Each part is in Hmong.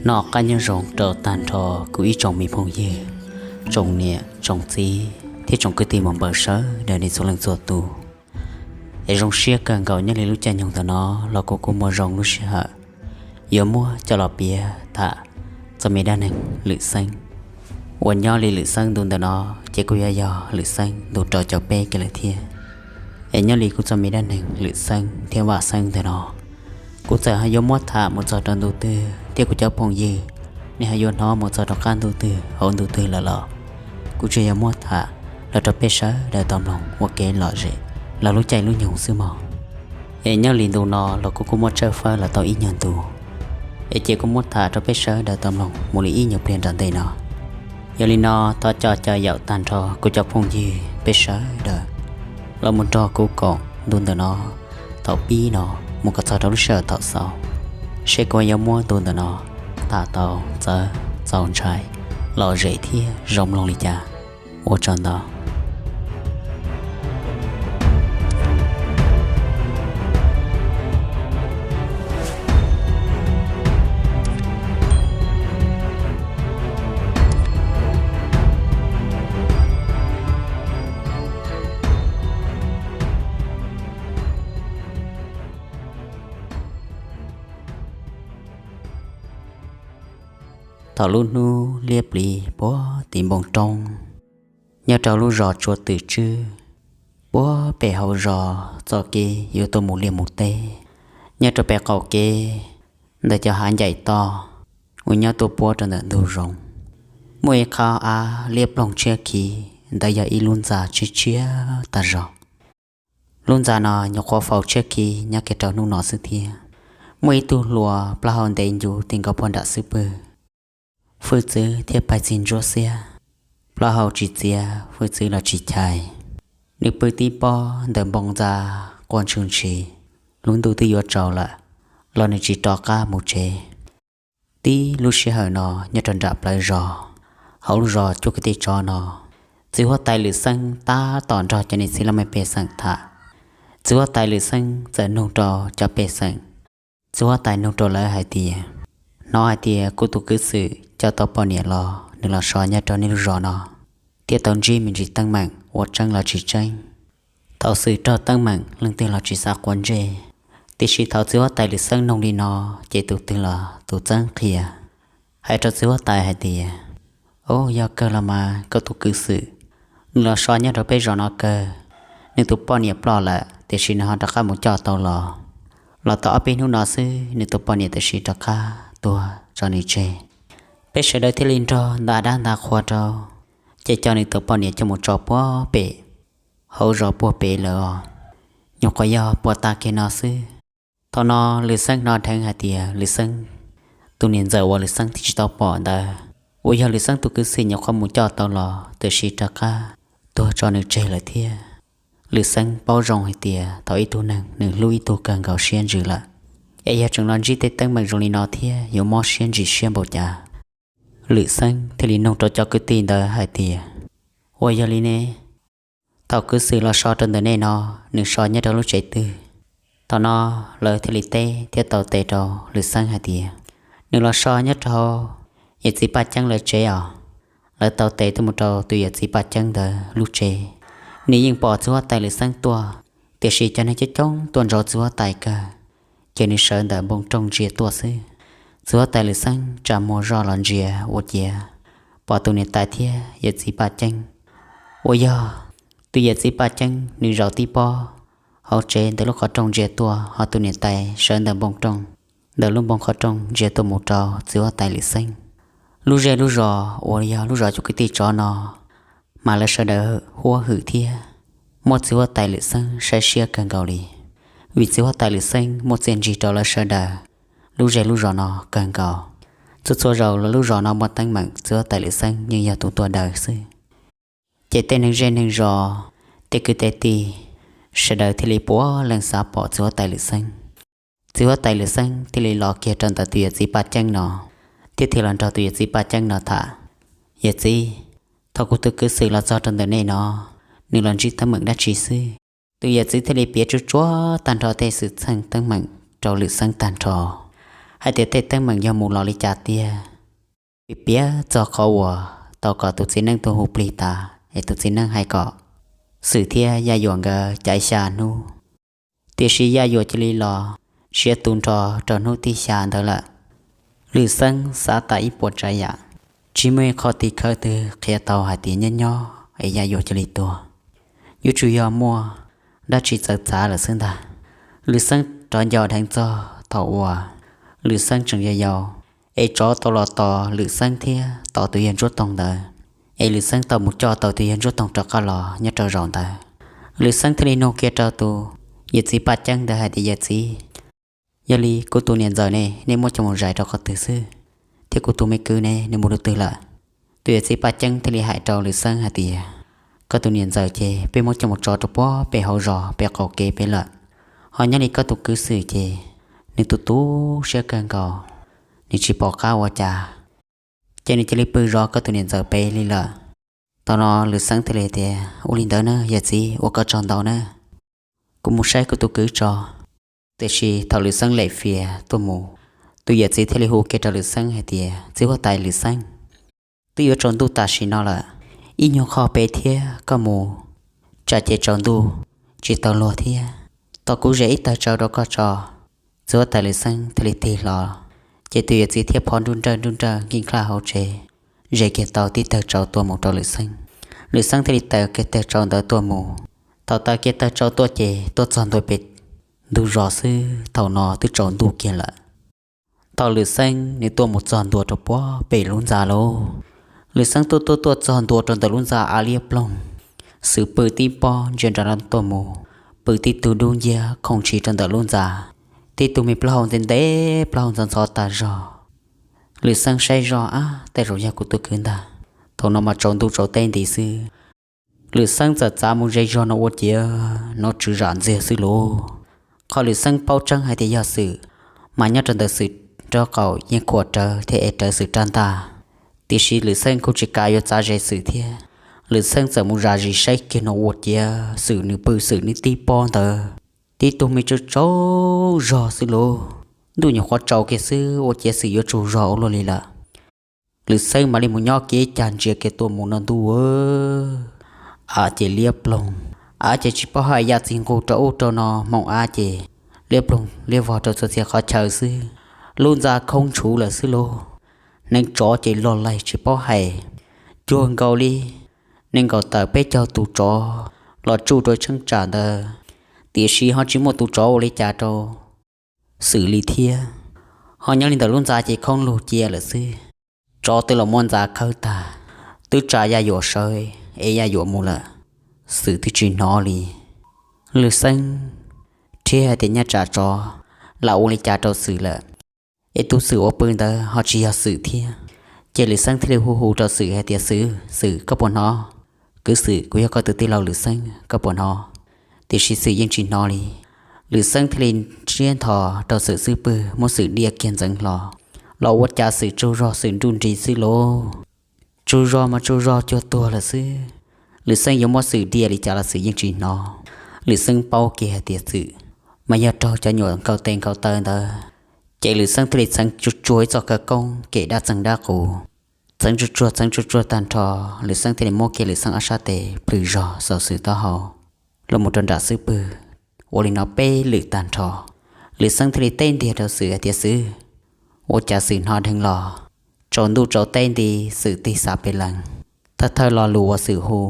Noj qab nyob zoo rau tag nrho kuv ib tsoom me phooj ywg, tsoom niam tsoom txiv thiab tsoom kwv tij muam npawg sawv daws nej txhua leej txhua tus. Es zoo siab kawg nkaus nyob li lub caij nyoog ntawm no los kuv kuj muaj zoo lub sij hawm yuav muab coj los piav tham txog me dab neeg Lwm Xeeb. Uas nyob li Lwm Xeeb ntu ntawm no ces kuj yuav yog Lwm Xeeb ntu rau caum peb kiag lawm thiab. Es nyob li kuv txoj me dab neeg Lwm Xeeb thiab Vaj Xeeb ntawm no, kuv txawm yuav muab tham mus txog rau ntu twg thiab kuv cov phooj ywg nej ho yuav hnov mus txog rov qab ntu twg hauv ntu twg lawm los, kuv tsuas yog muab tham los rau peb sawv daws tau mloog ua kev lom zem los lub caij lub nyoog xwb mog. Es nyob li ntu no los kuv kuj muab tshawb fawb los tau ib nyuag ntu, es ces kuv muab tham rau peb sawv daws tau mloog mus li ib nyuag pliag nram ntej no. Yog li no, thov coj caw yaum tag nrho kuv cov phooj ywg peb sawv daws los mus nrog kuv koom ntu ntawm no thaum pib no mus kom txog rau lub sij hawm thaum xaus, seb kuv yuav muab ntu ntawm no tham tau txawv txaus ntshai, lom zem thiab zoo mloog li cas. Ua tsaug ntau. Thaum lub hnub liab pliv puag tim npoo roob, nyob rau lub zos Tsua Twm Tswb, puag pem hauv zos txoj kev yuav tuaj mus liaj mus teb, nyob rau pem qaum kev ntawm cov hav ncaim toj uas nyob tuaj puab rau ntawm ntug zoov, muaj ib qhov av liab ploog tshiab khiv, ntawd yog ib lub ntxa tshiab tshiab tag zog. Lub ntxa no nyuam qhuav faus tshiab khiv nyob kiag rau hnub no xwb thiab. Muaj ib tug hluas plaub hau ntev ncuv ti nkaus puag nram xub pwg, hwj txwv thiab pais txig ntsuab xiab, plaub hau tsis txiav hwj txwv los tsis chais. Nws pw tib pob ntawm npoo ntxa quaj ntshwj ntshis, lub ntuj twb yuav tsaus lawm los nws tsis rov qab mus tsev. Tib lub sij hawm no nyob rau nram plawv zos, hauv lub zos Cuaj Kwv Tij Tsov no, txiv huab tais Lwm Xeeb tab tom nrog cov niam txiv laj mej pej xeem tham. Txiv huab tais Lwm Xeeb txawm nug rau cov pej xeem. Txiv huab tais nug rau lawv hais tias, hnov hais tias kuv tus kwv Xwm coj tau poj niam los nws los so nyob rau nej lub zos no, thiab tau ntsib me ntsis teeb meem ua tseeb los tsis tseeb. Thaum Xwm raug teeb meem leej twg los tsis xav quav ntsej, tiam sis thaum txiv huab tais Lwm Xeeb nug li no ces tus twg los tus txeeb qhia, hais rau txiv huab tais hais tias, o, yog kawg los mas koj tus kwv Xwm, nws los so nyob rau peb zos no kawg. Nws tus poj niam ploj lawm tiam sis nws ho rov qab mus coj tau los. Los tau ob peb hnub no xwb nws tus poj niam tam sim rov qab tuag tso nws tseg. Peb sawv daws thiaj li nrog nta dab nta qhua rau, ces coj nws tus poj niam coj mus tso puag pem hauv zos puag pem lawm os. Nyuam qhuav yog puag ta kiag no xwb, thaum no Lwm Xeeb hnov dheev hais tias Lwm Xeeb tus niam ntxawm uas Lwm Xeeb twb tsis tau pom ntawd, uas yog Lwm Xeeb tus kwv Xwm nyuam qhuav mus coj tau los tiam sis rov qab tuag tso nws tseg lawm thiab. Lwm Xeeb paub zoo hais tias thaum ib tug neeg nws hlub ib tug kawg nkaus siab ntsws lawm, es yog tseem los ntsib tej teeb meem zoo li no thiab yuav mob siab ntsis siab npaum cas. Lwm Xeeb thiaj li nug rau cov kwv tij ntawd hais tias, ua yog li ne, thaum kwv Xwm los so rau ntawm nej no, nws so nyob rau lub tsev twg? Thaum no lawv thiaj li teb thiab tau tes rau Lwm Xeeb hais tias, nws los so nyob rau yawm txiv Paj Ceeb lawv tsev os. Lawv tau tes tuaj mus rau tus yawm txiv Paj Ceeb ntawd lub tsev. Nws yeej pom txiv huab tais Lwm Xeeb tuaj, tiam sis cov neeg coob coob tuaj ntsauv txiv huab tais kawg, ces nws sawv ntawm npoo rooj ntsia tuaj xwb. Txiv huab tais Lwm Xeeb tsa muag zoj los ntsia ua ciav pom tus niam tais thiab yawm txiv Paj Ceeb, uas yog tus yawm txiv Paj Ceeb nws zaum tib pob hauv tsev ntawm lub qhov rooj ntsia tuaj, ho tus niam tais sawv ntawm npoo rooj, ntawm lub npoo qhov rooj ntsia tuaj mus rau txiv huab tais Lwm Xeeb. Lub zej lub zos uas yog lub zos Cuaj Kwv Tij Tsov no, mas lawv sawv daws huab hwm thiab muab txiv huab tais Lwm Xeeb saib siab kawg nkaus li, vim txiv huab tais Lwm Xeeb muaj txiaj ntsig rau lawv sawv daws lub zej lub zos no kawg nkaus. Txhua txhua zaus lawv lub zos no muaj teeb meem txiv huab tais Lwm Xeeb yeej yog tus tuaj daws xwb. Ces tej neeg zej neeg zos, tej kwv tej tij, sawv daws thiaj li puav leej xav pom txiv huab tais Lwm Xeeb. Txiv huab tais Lwm Xeeb thiaj li los kiag rau ntawm tus yawm txiv Paj Ceeb no, thiab thiaj los nrog tus yawm txiv Paj Ceeb no tham, yawm txiv, thaum kuv tus kwv Xwm los txog rau ntawm nej no, nws los ntsib teeb meem dab tsi xwb? Tus yawm txiv thiaj li piav tsuj tsuav tag nrho tej xwm txheej teeb meem rau Lwm Xeeb tag nrho. hais tias tej teeb meem yog mus los li cas tiag. Piav piav txog qhov uas tau kom tus txiv neej tuaj hu plig tas es tus txiv neej hais kom Xwm thiab Yaj Yuam nkawd cav xya hnub, tiam sis Yaj Yuam cia li los siav tu nrho rau hnub thib xya ntawd lawm. Lwm Xeeb xav tas ib puas tsav yam, tsis muaj ib qho tim khawv twg qhia tau hais tias nyob nyob es Yaj Yuam cia li tuag, yuav tsum yog muaj dab tsi txawv txav lawm xwb ntag. Lwm Xeeb rov nco dheev txog thaum uas Lwm Xeeb tseem yau yau, es tsov tau los tos Lwm Xeeb thiab tos tus yawg Ntsuab Toog ntawd, es Lwm Xeeb tau mus coj tau tus yawg Ntsuab Toog rov qab los nyob rau zaum ntawd. Lwm Xeeb thiaj li nug kiag rau tus yawm txiv Paj Ceeb ntawd hais tias, Yawm txiv, yog li kuv tus niam ntxawm ne, nej muab coj mus zais rau qhov twg xwb? Thiab kuv tus me kwv ne, nws mus rau twg lawm? Tus yawm txiv Paj Ceeb thiaj li hais rau Lwm Xeeb hais tias, Koj tus niam ntxawm ces peb muab coj mus tso rau puag pem hauv zos pem qaum kev pem lawm. Ho nyob li koj tus kwv Xwm ces nws tu tu siab kawg nkaus, nws tsis pom qab ua cas, ces nws cia li pw zov koj tus niam ntxawm pem li lawm. Thaum no Lwm Xeeb thiaj li tias, Ua li ntawd na yawm txiv, ua koj tsaug ntau na. Kuv mus saib kuv tus kwv tso. Tiam sis thaum Lwm Xeeb lem fias tuaj mus, tus yawm txiv thiaj li hu kiag rau Lwm Xeeb hais tias, Txiv huab tais Lwm Xeeb, twb yuav tsaus ntuj tam sim no lawm, ib nyuag qho pem thiab koj mus, tsam ces tsaus ntuj tsis tau luag thiab. Tos kuv zes ib tawg tsau rau koj tso. Txiv huab tais Lwm Xeeb thiaj li tig hlo, ces tus yawm txiv thiaj phov nruj nrawj nruj nrawj nkeej nqaj hauv tsev, zes kiag tau tib tawg tsau tuaj mus rau Lwm Xeeb. Lwm Xeeb thiaj li taws kiag tawg tsau ntawd tuaj mus. Thaum taws kiag tawg tsau tuaj ces tuaj txog ntua pem ntug zos xwb, thaum no twb tsaus ntuj kiag lawm. Thaum Lwm Xeeb nws tuaj mus txog ntua rau puag pem lub ntxa lauj, Lwm Xeeb tuaj tuaj tuaj txog ntua rau ntawm lub ntxa av liab ploog, Xwm pw tib pob ntsia nram tuaj mus, pw tib tug dub nciab khooj ntshis rau ntawm lub ntxa, tib tug me plaub hau ntev ntev plaub hau ntxhov ntxhov tas zog. Lwm Xeeb saib zoj, Ab, tej zaum yog kuv tus kwv ntag. Thaum no mas tsaus ntuj tsaus teb nti xwb. Lwm Xeeb txawm txav mus ze zog no ua ciav no tswv zam ntxiag xwb lauj. Qhov Lwm Xeeb paub tseeb hais tias yog Xwm, mas nyob rau ntawm Xwm nraub qaum yeej khuam rawv thiab ev rawv Xwm rab ntaj. Tiam sis Lwm Xeeb kuj tsis kav yuav txav ze Xwm thiab. Lwm Xeeb txawm mus zam zis saib kiag no ua ciav Xwm nws pw Xwm nws tib pob ntawd, tib tug me tsaus tsaus zog xwb lauj. Ntuj nyuam qhuav tsaus kiag xwb ua ciav Xwm yuav tsaug zog ua luaj li lawm. Lwm Xeeb mam li mus nyob kiag ib cag ntsia kiag tuaj mus no ntuj, av ces liab ploog, av ces tsis paub hais ya txij nqug rau ub rau no, hmoov av ces liab ploog liab vog rau txhua txhia qhov chaw xwb. Lub ntxa khoob ntshuv lawm xwb lauj. Neev tsov ces loj laig tsis paub hais, cuag nkaus li nees nkaum tawm peb caug tus tsov los tsuj rau tsheeb tsam ntawd, tiam sis ho tsis muaj tus tsov ua li cas rau Xwm li thiab. Ho nyob li ntawm lub ntxa ces khoob lug cia lawm xwb. Tsov twb los muab ntxa khawb tag, twb tsa Yaj Yuam sawv es Yaj Yuam mus lawm, Xwm twb tsis hnov li. Lwm Xeeb thiab hais tias nyaj tsam tsov lam ua li cas rau Xwm lawm, es tus Xwm uas pw ntawd ho tsis yog Xwm thiab. Ces Lwm Xeeb thiaj li hu hu rau Xwm hais tias, Xwm, Xwm, koj puas hnov? Kwv Xwm, kuv yog koj tus tij laug Lwm Xeeb, koj puas hnov? Tiam sis Xwm yeej tsis hnov li. Lwm Xeeb thiaj li ntsiab ntho rau Xwm xub pwg, muab Xwm diaj kiag ntxeev hlo, los ua cas Xwm tsaug zog Xwm nruj nris xwb lauj. Tsaug zog mas tsaug zog cuag tuag lawm xwb. Lwm Xeeb yuav muab Xwm diaj li cas los Xwm yeej tsis hnov. Lwm Xeeb paub kiag hais tias Xwm mas yog raug cov nyuam nkaus tes nkaus taw ntawd. Ces Lwm Xeeb thiaj li txheev tsuag tsuag ib txoj khawv koob kem dab txeeg dab qus, txheev tsuag tsuag txheev tsuag tsuag tag nrho, Lwm Xeeb thiaj li muab kiag Lwm Xeeb ob sab tes plhws zog xaus Xwm taub hau los mus rau nram xub pwg. Ua li no peb lwm tag nrho, Lwm Xeeb thiaj li teb ntiag rau Xwm hais tias, Xwm, ua cas Xwm hnov dheev los? Tsaus ntuj tsaus teb nti, Xwm tig xav pem lees, thawj thawj lo lus uas Xwm hu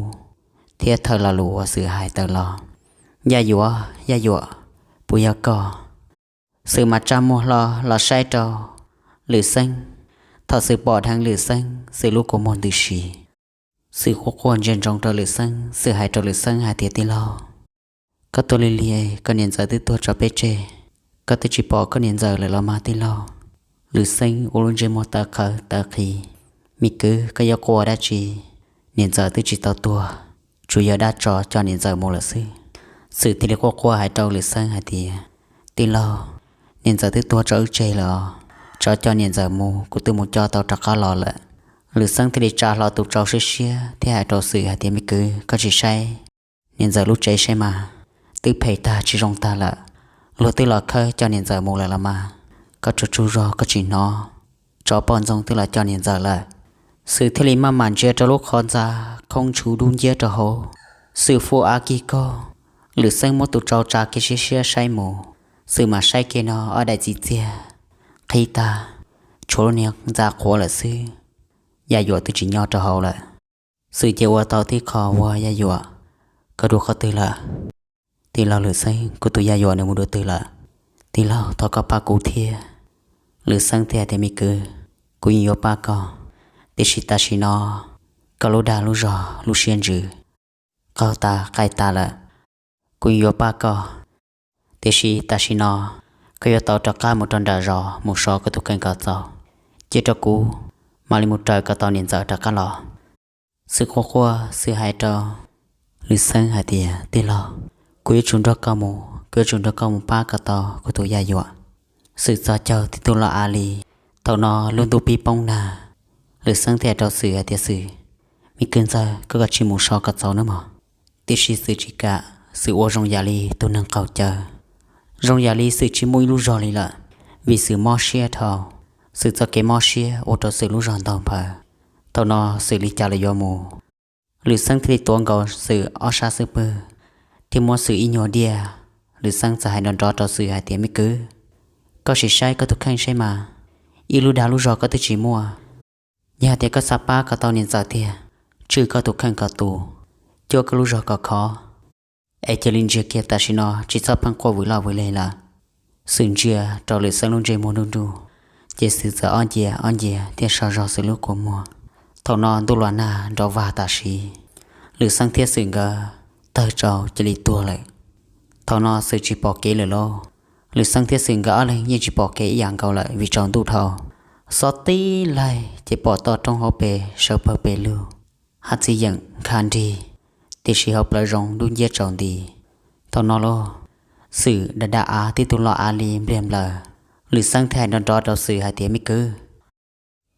thiab thawj lo lus uas Xwm hais tawm los, Yaj Yuam, Yaj Yuam, puas yog koj? Xwm mas tsa muag hlo los saib rau Lwm Xeeb. Thaum Xwm pom dheev Lwm Xeeb, Xwm lub kua muag ntws si. Xwm quaj quaj ntsia ntsoov rau Lwm Xeeb, Xwm hais rau Lwm Xeeb hais tias, Tij laug, koj tuaj lig lig, koj niam ntxawm twb tuag tso peb tseg, koj twb tsis pom koj niam ntxawm lawm los mas tij laug? Lwm Xeeb ua lub ntsej muag tawv qhawv tawv qhi. Me kwv, koj yuav quaj dab tsi? Niam ntxawm twb tsis tau tuag, tsuas yog dab tsov coj niam ntxawm mus lawm xwb. Xwm thiaj li quaj quaj hais rau Lwm Xeeb hais tias, Tij laug, niam ntxawm twb tuag tso wb tseg lawm os. Tsov coj niam ntxawm mus, kuv twb mus coj tau rov qab los lawm. Lwm Xeeb thiaj li tsa hlo tus tsau siab siab thiab hais rau Xwm hais tias, Me kwv, koj tsis saib niam ntxawm lub tsev saib mas, twb phem tag tsis zoo tag lawm. Luag twb los khawb coj niam ntxawm mus lawm los mas. koj tsaug tsaug zog koj tsis hnov, tsov poj ntxoog twb los coj niam ntxawm lawm. Xwm thiaj li maj mam ntsia rau lub qhov ntxa khoob ntshuv dub nciab rau hauv. Xwm fu av kig kog, Lwm Xeeb muab tus tsau tsa kiag siab siab saib mus. Xwm mam saib kiag no ob daim txiv txiag qhib tag, tshuav lub niag ntxa qhuav lawm xwb. Yaj Yuam twb tsis nyob rau hauv lawm. Xwm ces ua tau tib qho ua Yaj Yuam, koj dua qhov twg lawm? Tij laug Lwm Xeeb, kuv tus Yaj Yuam nws mus dua twg lawm? Tij laug, thov koj pab kuv thiab. Lwm Xeeb thiaj tias, me kwv, kuv yeej yuav pab koj, tiam sis tam sim no koj lub dag lub zog lub siab ntsws qaug tas qaij tas lawm. Kuv yeej yuav pab koj, tiam sis tam sim no koj yuav tau rov qab mus rau nram zos mus so koj tus kheej kom txaus, cia rau kuv mam li mus raws kom tau niam ntxawm rov qab los. Xwm quaj quaj, Xwm hais rau Lwm Xeeb hais tias, tij laug, kuv yuav tsum nrog koj mus, kuv yuav tsum nrog koj mus pab kom tau kuv tus Yaj Yuam. Xwm txhos caug tib tug loj av li. Thaum no lub ntuj pib poob nag. Lwm Xeeb thiaj hais rau Xwm hais tias, Xwm, me kwv ntxawg, koj cia li mus so kom txaus nawb mog. Tiam sis Xwm tsis kam, Xwm ua zoo yam li tus neeg qaug cawv, zoo yam li Xwm tsis muaj ib lub zog li lawm, vim Xwm mob siab dhau. Xwm txoj kev mob siab ua rau Xwm lub zog ntaug nphaws. Thaum no Xwm li cas los yuav mus. Lwm Xeeb thiaj li tuav nkaus Xwm ob sab xub pwg thiab muab Xwm ib nyuag diaj. Lwm Xeeb txawm hais nrov nrov rau Xwm hais tias, me kwv, koj sim saib koj tus kheej saib mas, ib lub dag lub zog koj twb tsis muaj. Yog hais tias koj xav pab kom tau niam ntxawm tiag, tswj koj tus kheej kom tus, cuab koj lub zog kom khov, es cia li ntsia kiag tam sim no, tsis txhob pheej quaj vwm loj vwm leg lawm. Xwm ntsia rau Lwm Xeeb lub ntsej muag nruj nruj, ces Xwm txawm ob ncia ob ncia thiab so zog Xwm lub kua muag. Thaum no ntuj los nag nrov vag tam sim, Lwm Xeeb thiab Xwm nkawd tawg tsau cia li tuag lawm. Thaum no Xwm tsis pom kev lawm lauj. Lwm Xeeb thiab Xwm nkawd ob leeg yeej tsis pom kev ib yam nkaus lawm vim tsaus ntuj dhau. Xob tib laig ces pom toj roob hauv pes sawv pawg pes lug, hav txiv yeem nkha nrig, tiam sis hauv plawv zoov dub nciab tsaus nti. Thaum no lauj, Xwm da da av tib tug loj av li npliag nplaws. Lwm Xeeb thiaj hais nrov nrov rau Xwm hais tias, me kwv,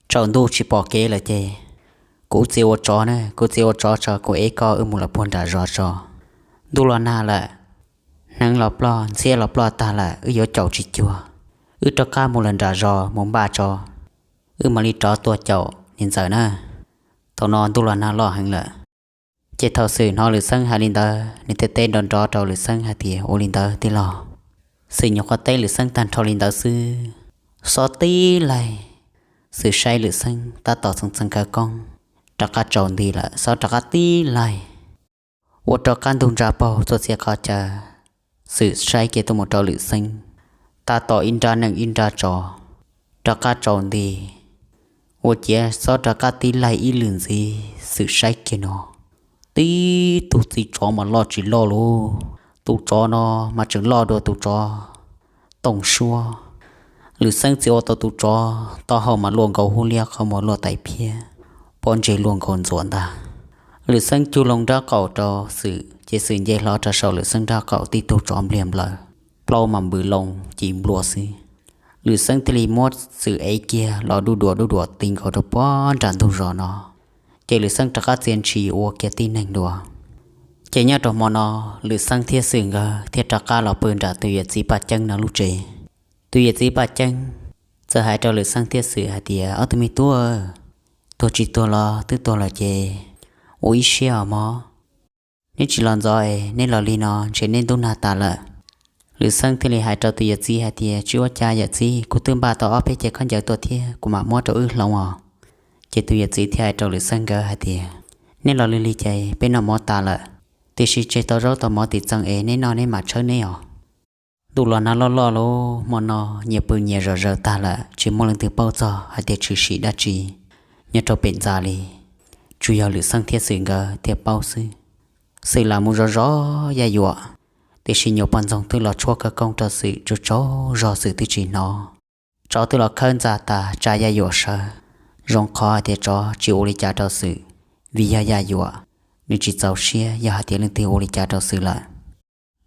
tsaus ntuj tsis pom kev lawm ces kuv txiav ua tsov na, kuv txiav ua tsov tso, kuv ev koj wb mus lawm puag nram zos tso. Ntuj los nag lawm, hneev los ploj, ntxhiab los ploj tag lawm, wb yuav caum tsis cuag. Wb rov qab mus lawm nram zos mus npaj tso, wb mam li rov tuaj caum niam ntxawm na. Thaum no ntuj los nag loj heev lawm. Ces thaum Xwm hnov Lwm Xeeb hais li ntawd, nws thiaj teb nrov nrov rau Lwm Xeeb hais tias, ua li ntawd tij laug. Xwm nyuam qhuav teb Lwm Xeeb tag nrho li ntawd xwb, xob tib laig, Xwm saib Lwm Xeeb tab tom txeev txeev khawv koob, rov qab tsaus nti lawm, xob rov qab tib laig, ua rov qab ntug ntsa paug txhua txhia qhov chaw. Xwm saib kiag tuaj mus rau Lwm Xeeb, tab tom ib nrab neeg ib nrab tsov, rov qab tsaus nti, ua ciav xob rov qab tib laig ib lwm ntxiv. Xwm saib kiag no, tib tug txiv tsov mas loj tsis loj lauj, tus tsov no mas tseem loj dua tus tsov tooj suab. Lwm Xeeb txia ua tau tus tsov, taub hau mas luaj nkaus hub liab, qhov muag luaj tais phiab, pob ntseg luaj nkaus ntxuav ntag. Lwm Xeeb cug loo nrab qaum rau Xwm, ces Xwm nce hlo rau saum Lwm Xeeb nrab qaum, tib tug tsov npliag nplaws, plaub mas npws loo ci nplua xwb. Lwm Xeeb thiaj li muab Xwm ev kiag los duj duam duj duam ti nkaus rau puag nram ntug zos no, ces Lwm Xeeb rov qab txia ntshis ua kiag tib neeg dua. Ces nyob rau hmo no, Lwm Xeeb thiab Xwm nkawd thiaj rov qab los pw nram tus yawm txiv Paj Ceeb no lub tsev. Tus yawm txiv Paj Ceeb txawm hais rau Lwm Xeeb thiab Xwm hais tias, ob tug me tub, tuag tsis tuag los twb tuag lawm ces ua ib siab os mog. Neb tsis los ntxov es neb los li no ntshe neb ntub nag tas lawm. Lwm Xeeb thiaj li hais rau tus yawm txiv hais tias, tsis ua cas yawm txiv, kuv twb npaj tau ob peb cev khaub ncaws tuaj thiab, kuv mam muab rau wb hloov os. Ces tus yawm txiv thiaj hais rau Lwm Xeeb nkawd hais tias, neb los li li ces peb noj mov tas lawm, tiam sis tseg tau zaub tau mov tim txee es neb noj neb mam tshawb neb os. Ntuj los nag loj loj lauj, hmo no nyias pw nyias zom zaws tag lawm, tsis muaj leej twg paub txog hais tias tshwm sim dab tsi nyob rau pem ntxa li. Tsuas yog Lwm Xeeb thiab Xwm nkawd thiaj paub xwb. Xwm lam mus zov zov Yaj Yuam, tiam sis nyuam poj ntxoog twb los tshuab khawv koob rau Xwm tsaug tsaug zog, Xwm twb tsis hnov. Tsov twb los khawb ntxa tas tsa Yaj Yuam sawv. Zoo qhov hais tias tsov tsis ua li cas rau Xwm, vim yog Yaj Yuam, nws tsis txaus siab yog hais tias leej twg ua li cas rau Xwm lawm.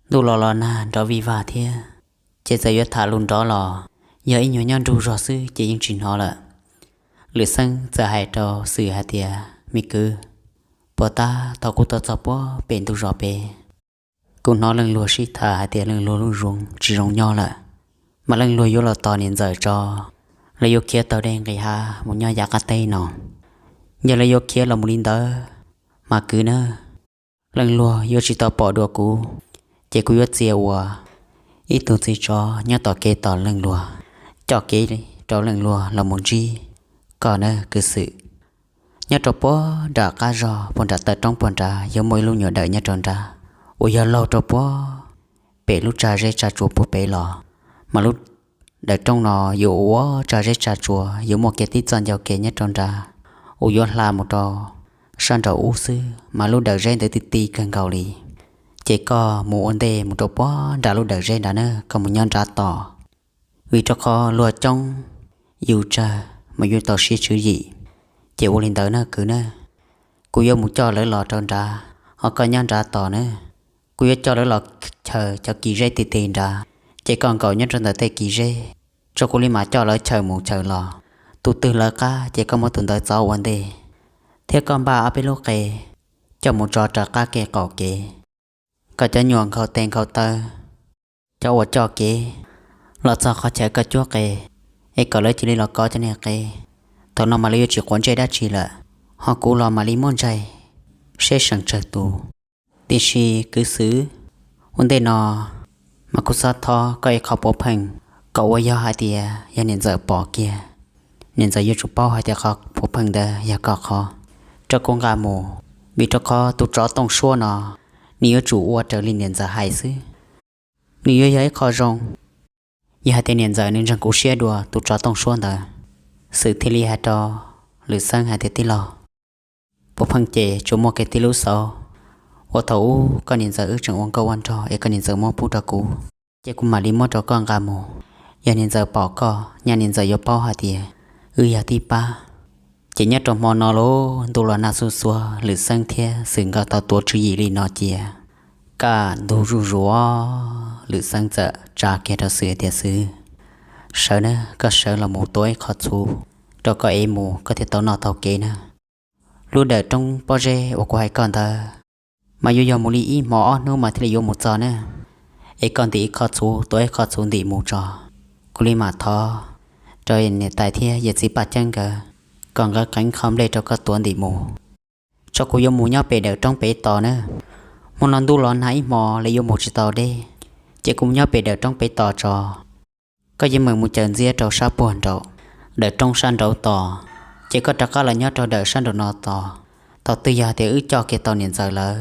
Ntuj los los nag nrov vij vag thiab, ces txawm yuav tham lus nrov los yog ib nyuag nyob nrug zog xwb ces yeej tsis hnov lawm. Lwm Xeeb txawm hais rau Xwm hais tias, me kwv, puag ta thaum kuv tuaj txog puag pem ntug zos pem, kuv hnov leej luag sib tham hais tias leej luag lub zoo tsis zoo nyob lawm. mas Leej Luag yuav los tos niam ntxawm tso, lawv yuav khiav taug dej nqis hav mus nyob yav qab teb no. Yog lawv yuav khiav los mus li ntawd, mas kwv na, Leej Luag yuav tsis tau pom dua kuv, ces kuv yuav txia ua ib tug txiv tsov nyob tom kev tos Leej Luag, coj kev rau Leej Luag los mus ntsib koj na kwv Xwm. Nyob rau puag nram qab zog puag nram taw roob puag nrad yuav muaj ib lub nyuam dawm nyob rau nrad, uas yog laug rau puag pem lub tsag zeb tsag tsua puag pem los, mas lub dawm roob no yuav ua tsag zeb tsag tsua yuav muaj kiag tib txoj ncauj kev nyob rau nrad, uas yuav hla mus rau sab nraum ub xwb, mas lub dawm zeb ntawd ti ti kawg nkaus li. Ces koj mus ua ntej mus rau puag nram lub dawm zeb nrad na, koj mus nyob nrad tos, vim rau qhov luag coob yus tsawg mas yuav tau siv tswv yim. Ces ua li ntawd na kwv na, kuv yuav mus coj lawv los rau nrad, ho koj nyob nrad tos na. Kuv yuav coj lawv los chaws cov kis zeb ti ti nrad, ces koj nkaum nyob rau ntawm tej kis zeb, tso kuv li mam coj lawv chaws mus chaws los. Tus twg lawv qab ces koj muab tus ntawd txov ua ntej, thiab koj npaj ob peb lub qe coj mus tso raws qab kev qaum kev, kom cov nyuam nkhaus tes nkhaus taw, cov uas coj kev los txog qhov chaw koj cuab qe, es kom lawv cia li los kov cov niag qe. Thaum no mas lawv yuav tsis quav ntsej dab tsi lawm, ho kuv los mam li muab ntsaig seb seem tsawg tus. Tiam sis kwv Xwm, ua ntej no mas kuv xav thov koj ib qho puav pheej, kom uas yog hais tias yog niam ntxawm pom kiag, niam ntxawm yuav tsum paub hais tias qhov puav pheej ntawd yog koj qhov, rau kuv nqa mus. Vim rau qhov tus tsov tooj suab no, nws yuav tsum ua raws li niam ntxawm hais xwb, nws yuav yog ib qho zoo. Yog hais tias niam ntxawm nws ntseeg kuv siab dua tus tsov tooj suab ntawd. Xwm thiaj li hais rau Lwm Xeeb hais tias, tij laug, puav pheej ces tsuas muaj kiag tib lub xauv uas thaum ub koj niam ntxawm wb tseem ua nkauj ua nraug es koj niam ntxawm muab pub rau kuv, ces kuv mam li muab rau koj nqa mus. Yog niam ntxawm pom koj, nyaj niam ntxawm yuav paub hais tias wb yog tib pab. Ces nyob rau hmo no lub ntuj los nag xuj xuav, Lwm Xeeb thiab Xwm nkawd tau tuav tswv yim li no cia. Kaj ntug zuj zus, Lwm Xeeb txawm tsa kiag rau Xwm tias, Xwm, sawv na, koj sawv los mus tua ib qho txhuv rau koj ev mus, koj thiaj tau noj tau kev na. Lub dawm roob pob zeb uas kuv hais koj ntawd mas yuav yog mus li ib hmo ob hnub mas thiaj li yuav mus txog na. Es koj ntim ib qho txhuv, tua ib qho txhuv ntim mus tso, kuv li mam thov rau niam tais thiab yawm txiv Paj Ceeb nkawd kom nkawd qeev qho nplej rau koj tuav ntim mus, tso kuv yuav mus nyob pem dawm roob pem tos na. Hmo no ntuj los nag ib hmo lawv yuav mus tsis tau deb, ces kuv mus nyob pem dawm roob pem tos tso. Koj yeej meem mus caws ntxiab rau sab puag nraum dawm roob sab nraud tos, ces koj rov qab los nyob rau dawm sab nraum no tos. Thaum twg yog tias wb coj kiag tau niam ntxawm lawv,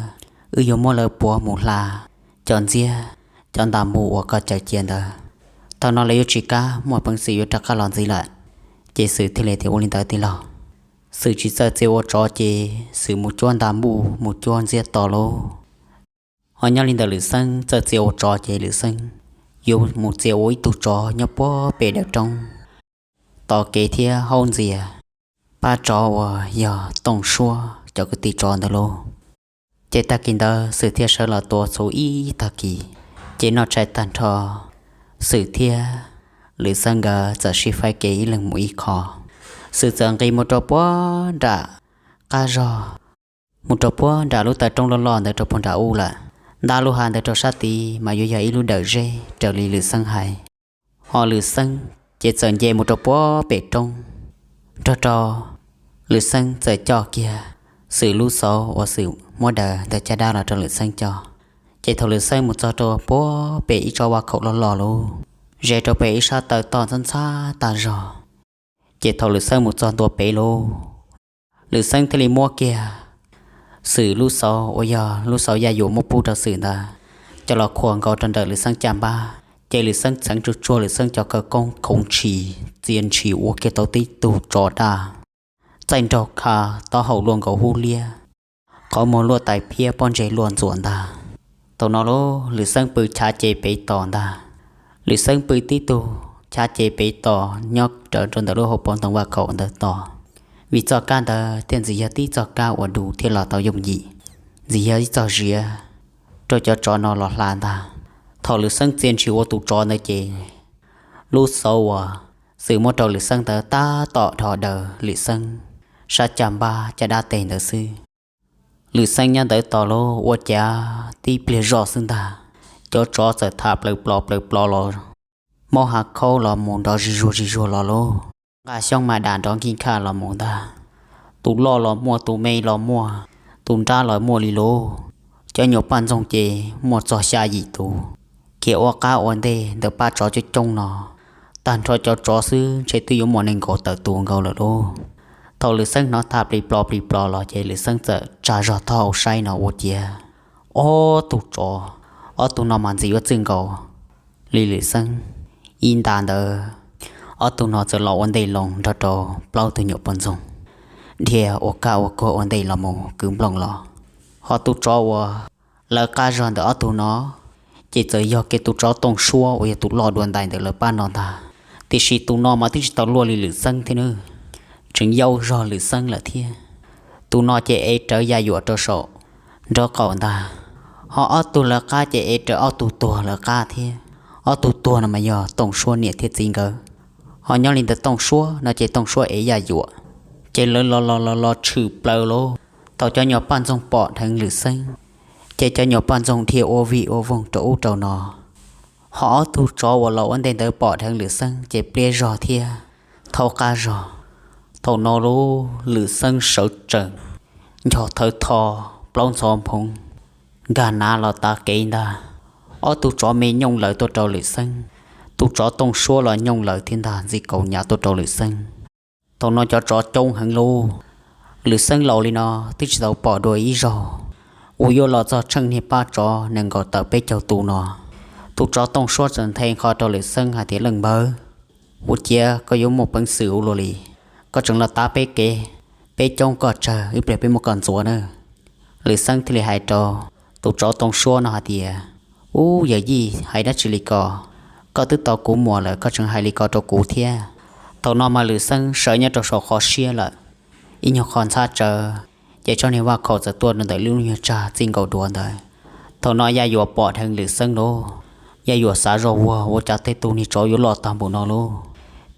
wb yuav muab lawv puav mus hla cov ntxiab, cov nta npuj uas koj caws cia ntawd. Thaum no lawv yuav tsis kam, muaj peev xwm yuav rov qab los ntxiv lawm. Ces Xwm thiaj li tias, ua li ntawd tij laug. Xwm tsis txawj txia ua tsov ces Xwm mus cuab nta npuj mus cuab ntxiab tos lauj. Ho nyob li ntawm Lwm Xeeb txawj txia ua tsov ces Lwm Xeeb yuav mus txia ua ib tug tsov nyob puag pem dawm roob tos kev thiab haub ntxias pab tsov uas yog Tooj Suab cov kwv tij tsov ntawd lauj. Ces tag kis ntawd Xwm thiaj sawv los tua txhuv ib tag kis, ces noj tshais tag nrho, Xwm thiab Lwm Xeeb nkawd txawm sib faib kev ib leeg mus ib qho. Xwm txawm nqis mus rau puag nram qab zog, mus rau puag nram lub taw roob loj loj ntawd rau puag nram ub lawm. Ntab lub hav ntawd rau sab tid mas yuav yog ib lub dawm zeb raws li Lwm Xeeb hais. Ho Lwm Xeeb ces txawm nce mus rau puag pem roob, nrog rau Lwm Xeeb txawm coj kiag Xwm lub xauv uas Xwm muab daws ntawm caj dab los rau Lwm Xeeb coj. Ces thaum Lwm Xeeb mus txog rau puag pem ib tsob vaj khaum loj loj lauj, ze rau pem ib sab taw toj ntxhab ntxhab tag zog. Ces thaum Lwm Xeeb mus txog ntua pem lauj, Lwm Xeeb thiaj li muab kiag Xwm lub xauv uas yog lub xauv yaj yuam muab pub rau Xwm ntawd coj los khuam nkaus rau ntawm Lwm Xeeb caj npab. Ces Lwm Xeeb txheev tsuag tsuag Lwm Xeeb cov kaw koob khoov ntshis txia ntshis ua kiag tau tib tug tsov daj, txaij nraug kha, taub hau luaj nkaus hub liab, qhov muag luaj tais phiab, pob ntseg luaj ntxuam ntag. Thaum no lauj, Lwm Xeeb pw chav ces pem tos ntag. Lwm Xeeb pw tib tug chav ces pem tos nyob rawv rau ntawm lub hauv paus ntoo vaj khaum ntawd tos, vim txoj kab ntawd thiaj ntxim yog tib txoj kab uas du thiab los tau yooj yim, ntxim yog ib txoj ziav rau cov tsov no los hla ntag. Thaum Lwm Xeeb txia ntshis ua tus tsov ntawd ces lub xauv uas Xwm muab rau Lwm Xeeb ntawd tab tom dhos daws Lwm Xeeb sab caj npab caj dab teg ntawd xwb. Lwm Xeeb nyob ntawd tos lauj, ua cas tib pliag zoj xwb ntag, cov tsov txawm tham plaws plos plaws plos los maub hav khaub los mus nrov zis zuag zis zuag los lauj. Nqaj xyoob mas dam nrov nkig nkhaj los mus ntag. Tus loj los muaj, tus me los muaj, tus nrab los muaj li lauj. Cov nyuam poj ntxoog ces muaj txog xya yim tus, khiav ua qab ua ntej ntawm pab tsov coob coob no. Tag nrho cov tsov xwb ntshe twb yuav muaj nees nkaum tawm tus nkaus lawm lauj. Thaum Lwm Xeeb hnov tham plis plos plis plos los ces Lwm Xeeb txawm tsa zog taub hau saib no ua ciav ob tug tsov, ob tug no mas ntxim yuav txwj nkaus li Lwm Xeeb ib nta ntawd. Ob tug no txawm los ua ntej loo nrog rau plaub tug nyuam poj ntxoog dhia ua kab ua kuag ua ntej los mus kwv nplooj los. Ho tus tsov uas lawv qab zog ntawm ob tug no ces txawm yog kiag tus tsov Tooj Suab uas yog tus loj dua ntais ntawm lawv pab no ntag. Tiam sis tus no mas twb tsis tau luaj li Lwm Xeeb thiab nawb, tseem yau zog Lwm Xeeb lawm thiab. Tus no ces ev rawv Yaj Yuam rau saum nraub qaum ntag, ho ob tug lawv qab ces ev rawv ob tug tuag lawv qab thiab. Ob tug tuag no mas yog Tooj Suab niam thiab txiv nkawd. Ho nyob li ntawd Tooj Suab no ces Tooj Suab ev Yaj Yuam, ces lawv los los los los tshwm plaws lauj. Thaum cov nyuam poj ntxoog pom dheev Lwm Xeeb, ces cov nyuam poj ntxoog dhia ua vij ua voog rau ub rau no. Ho ob tug tsov uas los ua ntej ntawd pom dheev Lwm Xeeb ces pliab zog thiab thaub qab zog. Thaum no lauj, Lwm Xeeb sawv tsees, nchos thawv tho, plaub ntxhov nphoov, nkag nav los tav kev ntag. Ob tug tsov me nyooj lawv tuaj rau Lwm Xeeb, tus tsov Tooj Suab los nyooj lawv thiab ntag, ntxi kaus nyav tuaj rau Lwm Xeeb. Thaum no cov tsov coob heev lauj, Lwm Xeeb laus li no twb tsis tau pom dua ib zaug uas yuav los txog tsheej niag pab tsov nees nkaum tawm peb caug tus no. Tus tsov Tooj Suab txawm nthe nqho rau Lwm Xeeb hais tias, Leej npawg, ua ciav koj yuav muaj peev xwm ua luaj li, koj tseem los tav peb kev, peb coob koj tsawg, ib pliag peb muab koj ntxuav na. Lwm Xeeb thiaj li hais rau tus tsov Tooj Suab no hais tias, Ub, yawm yij, hais dab tsi li ko? Koj twb tau kuv muam lawm koj tseem hais li ko rau kuv thiab? Thaum no mas Lwm Xeeb sawv nyob rau saum qhov siab lawm, ib nyuag qho ntxhab tsawv, ces tsob niag vaj khaum txawm tuaj rau ntawm lub nyuag tsag txij nkaus duav ntawd. Thaum no Yaj Yuam pom dheev Lwm Xeeb lauj, Yaj Yuam xav zoj ua, Ua cas tej tug niag tsov yuav loj tag npaum no lauj?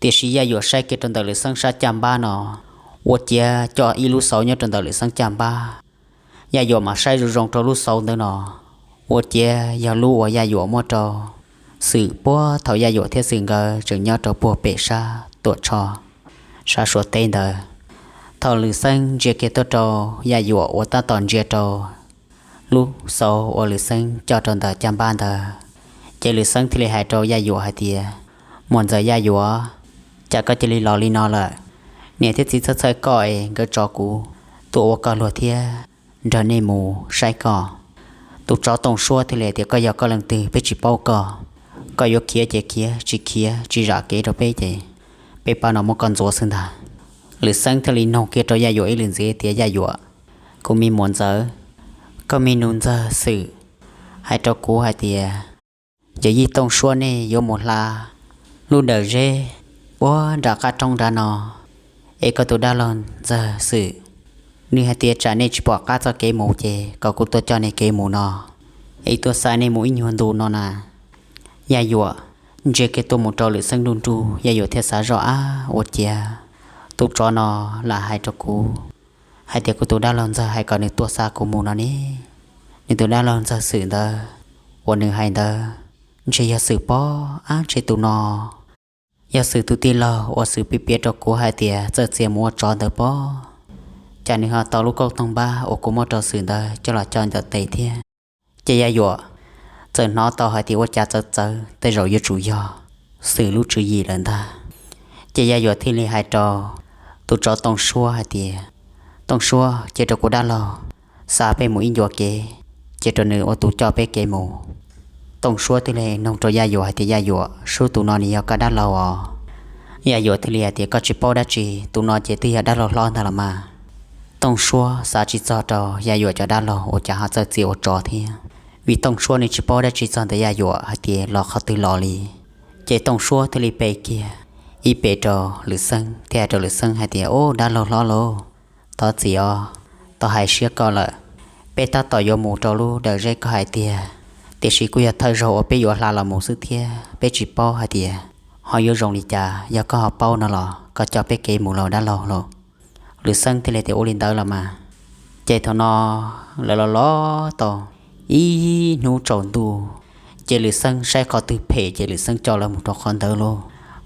Tiam sis Yaj Yuam saib kiag rau ntawm Lwm Xeeb sab caj npab no, ua ciav coj ib lub xauv nyob rau ntawm Lwm Xeeb caj npab. Yaj Yuam mam saib zoo zoo rau lub xauv ntawd no, ua ciav yog lub uas Yaj Yuam muab rau Xwm puag thaum Yaj Yuam thiab Xwm nkawd tseem nyob rau puag pem sab Tuam Tsho, sab Suav teb ntawd. Thaum Lwm Xeeb ntsia kiag tuaj rau Yaj Yuam uas tab tom ntsia rau lub xauv uas Lwm Xeeb coj rau ntawm caj npab ntawd, ces Lwm Xeeb thiaj li hais rau Yaj Yuam hais tias, Muam ntxawm Yaj Yuam, cas koj cia li los li no lawm? Niam thiab txiv txhawj txhawj koj es nkawd tso kuv tuaj ua koj luag thiab nrog nej mus saib koj. Tus tsov Tooj Suab thiaj li tias, Koj yog koj leej twg peb tsis paub koj. Koj yuav khiav ces khiav, tsis khiav tsis zam kev rau peb ces peb pab no muab koj ntxuav xwb ntag. Lwm Xeeb thiaj li noog kiag rau Yaj Yuam ib lwm ntxiv tias, Yaj Yuam, kuv me muam ntxawm, koj me nus ntxawg Xwm hais rau kuv hais tias, Yawm yij Tooj Suab nej yuav mus hla lub dawm zeb puag nram qab roob nrad no, es koj tus dab laug ntxawg Xwm, nws hais tias tsam nej tsis pom qab txoj kev mus ces kom kuv tuaj coj nej kev mus no, es tuaj xa nej mus ib nyuag ntu no na. Yaj Yuam ntsia kiag tuaj mus rau Lwm Xeeb nruj nruj, Yaj Yuam thiaj xav zoj, Ab, ua ciav tus tsov no lam hais rau kuv hais tias kuv tus dab laug ntxawg hais kom nws tuaj xa kuv mus no ne. Nws tus dab laug ntxawg Xwm ntawd uas nws hais ntawd ntshe yog Xwm pob, ab, ntshe tus no yog Xwm tus tij laug uas Xwm piav piav rau kuv hais tias txawj txia mus ua tsov ntawd pob. Cas nws ho tau lub kauj toog npab uas kuv muab rau Xwm ntawd coj los coj ntawm tes thiab. Ces Yaj Yuam txawm hnov tau hais tias ua cas txawv txawv tej zaum yuav tsum yog Xwm lub tswv yim lawm ntag. Ces Yaj Yuam thiaj li hais rau tus tsov Tooj Suab hais tias, Tooj Suab, cia rau kuv dab laug xa peb mus ib ncua kev, cia rau nws ua tus coj peb kev mus. Tooj Suab thiaj li noog rau Yaj Yuam hais tias, Yaj Yuam, sub, tus no nws yog koj dab laug os? Yaj Yuam thiaj li hais tias, Koj tsis paub dab tsi, tus no ces twb yog dab laug hlob ntag los mas. Tooj Suab xav tsis txog rau Yaj Yuam cov dab laug ua cas ho txawj txia ua tsov thiab, vim Tooj Suab nws tsis paub dab tsi txog ntawm Yaj Yuam hais tias los qhov twg los li. Ces Tooj Suab thiaj li pe kiag ib pe rau Lwm Xeeb thiab hais rau Lwm Xeeb hais tias, Ub, dab laug hlob lauj, thov txim os, tau hais siab koj lawm. Peb tab tom yuav mus rau lub dawm zeb koj hais tiag, tiam sis kuj yog thawj zaug uas peb yuav hla los mus xwb thiab peb tsis paub hais tias ho yuav zoo li cas. Yog koj ho paub no los koj coj peb kev mus lauj dab laug lauj. Lwm Xeeb thiaj li tias, Ua li ntawd los mas. Ces thaum no lawv los los tau ib hnub tsaus ntuj, Ces Lwm Xeeb saib qhov twg phem ces Lwm Xeeb coj lawv mus rau qhov ntawd lauj,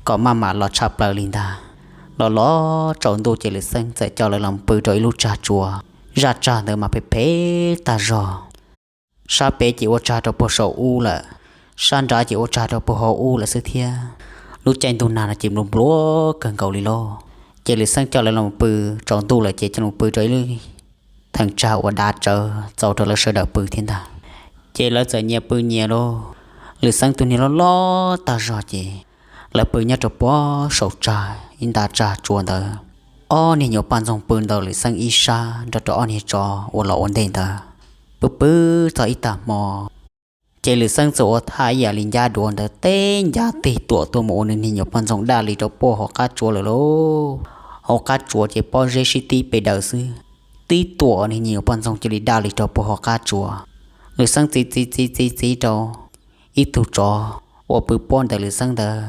kom maj mam los tshaj plaws li ntag. Los los tsaus ntuj ces Lwm Xeeb txawm coj lawv los pw rau ib lub tsag tsua, zaj tsag ntawd mas phem phem tag zog. Sab pem ces ua tsag rau puag saum ub lawm, sab nrad ces ua tsag rau puag hauv ub lawm xwb thiab. Lub caij ntuj nag no ces nplua nplua kawg nkaus li lauj. Ces Lwm Xeeb coj lawv los pw, tsaus ntuj lawm ces coj los pw rau ib lub theem tsag uas dav tsawv txaus rau lawv sawv daws pw thiab ntag. Ces lawv txawm nyias pw nyias lauj. Lwm Xeeb tus niag loj loj tag zog ces lawv pw nyob rau puag saum tsag ib nta tsag tsua ntawd. Ob niag nyuam poj ntxoog pw ntawm Lwm Xeeb ib sab nrog rau ob niag tsov uas los ua ntej ntawd. Pw pw txog ib tag hmo, ces Lwm Xeeb txawm ua thaj ib yam li ncab duav ntawd teb ncaj teg tuam tuaj mus ua nws niag nyuam poj ntxoog daj li rau puag hauv qab tsua lawm lauj. Hauv qab tsua ces pob zeb sib tib pes daws xwb, tib tuam nws niag nyuam poj ntxoog cia li daj li rau puag hauv qab tsua. Lwm Xeeb txiv txiv txiv txiv txiv rau ib tug tsov uas pw puab ntawm Lwm Xeeb ntawd,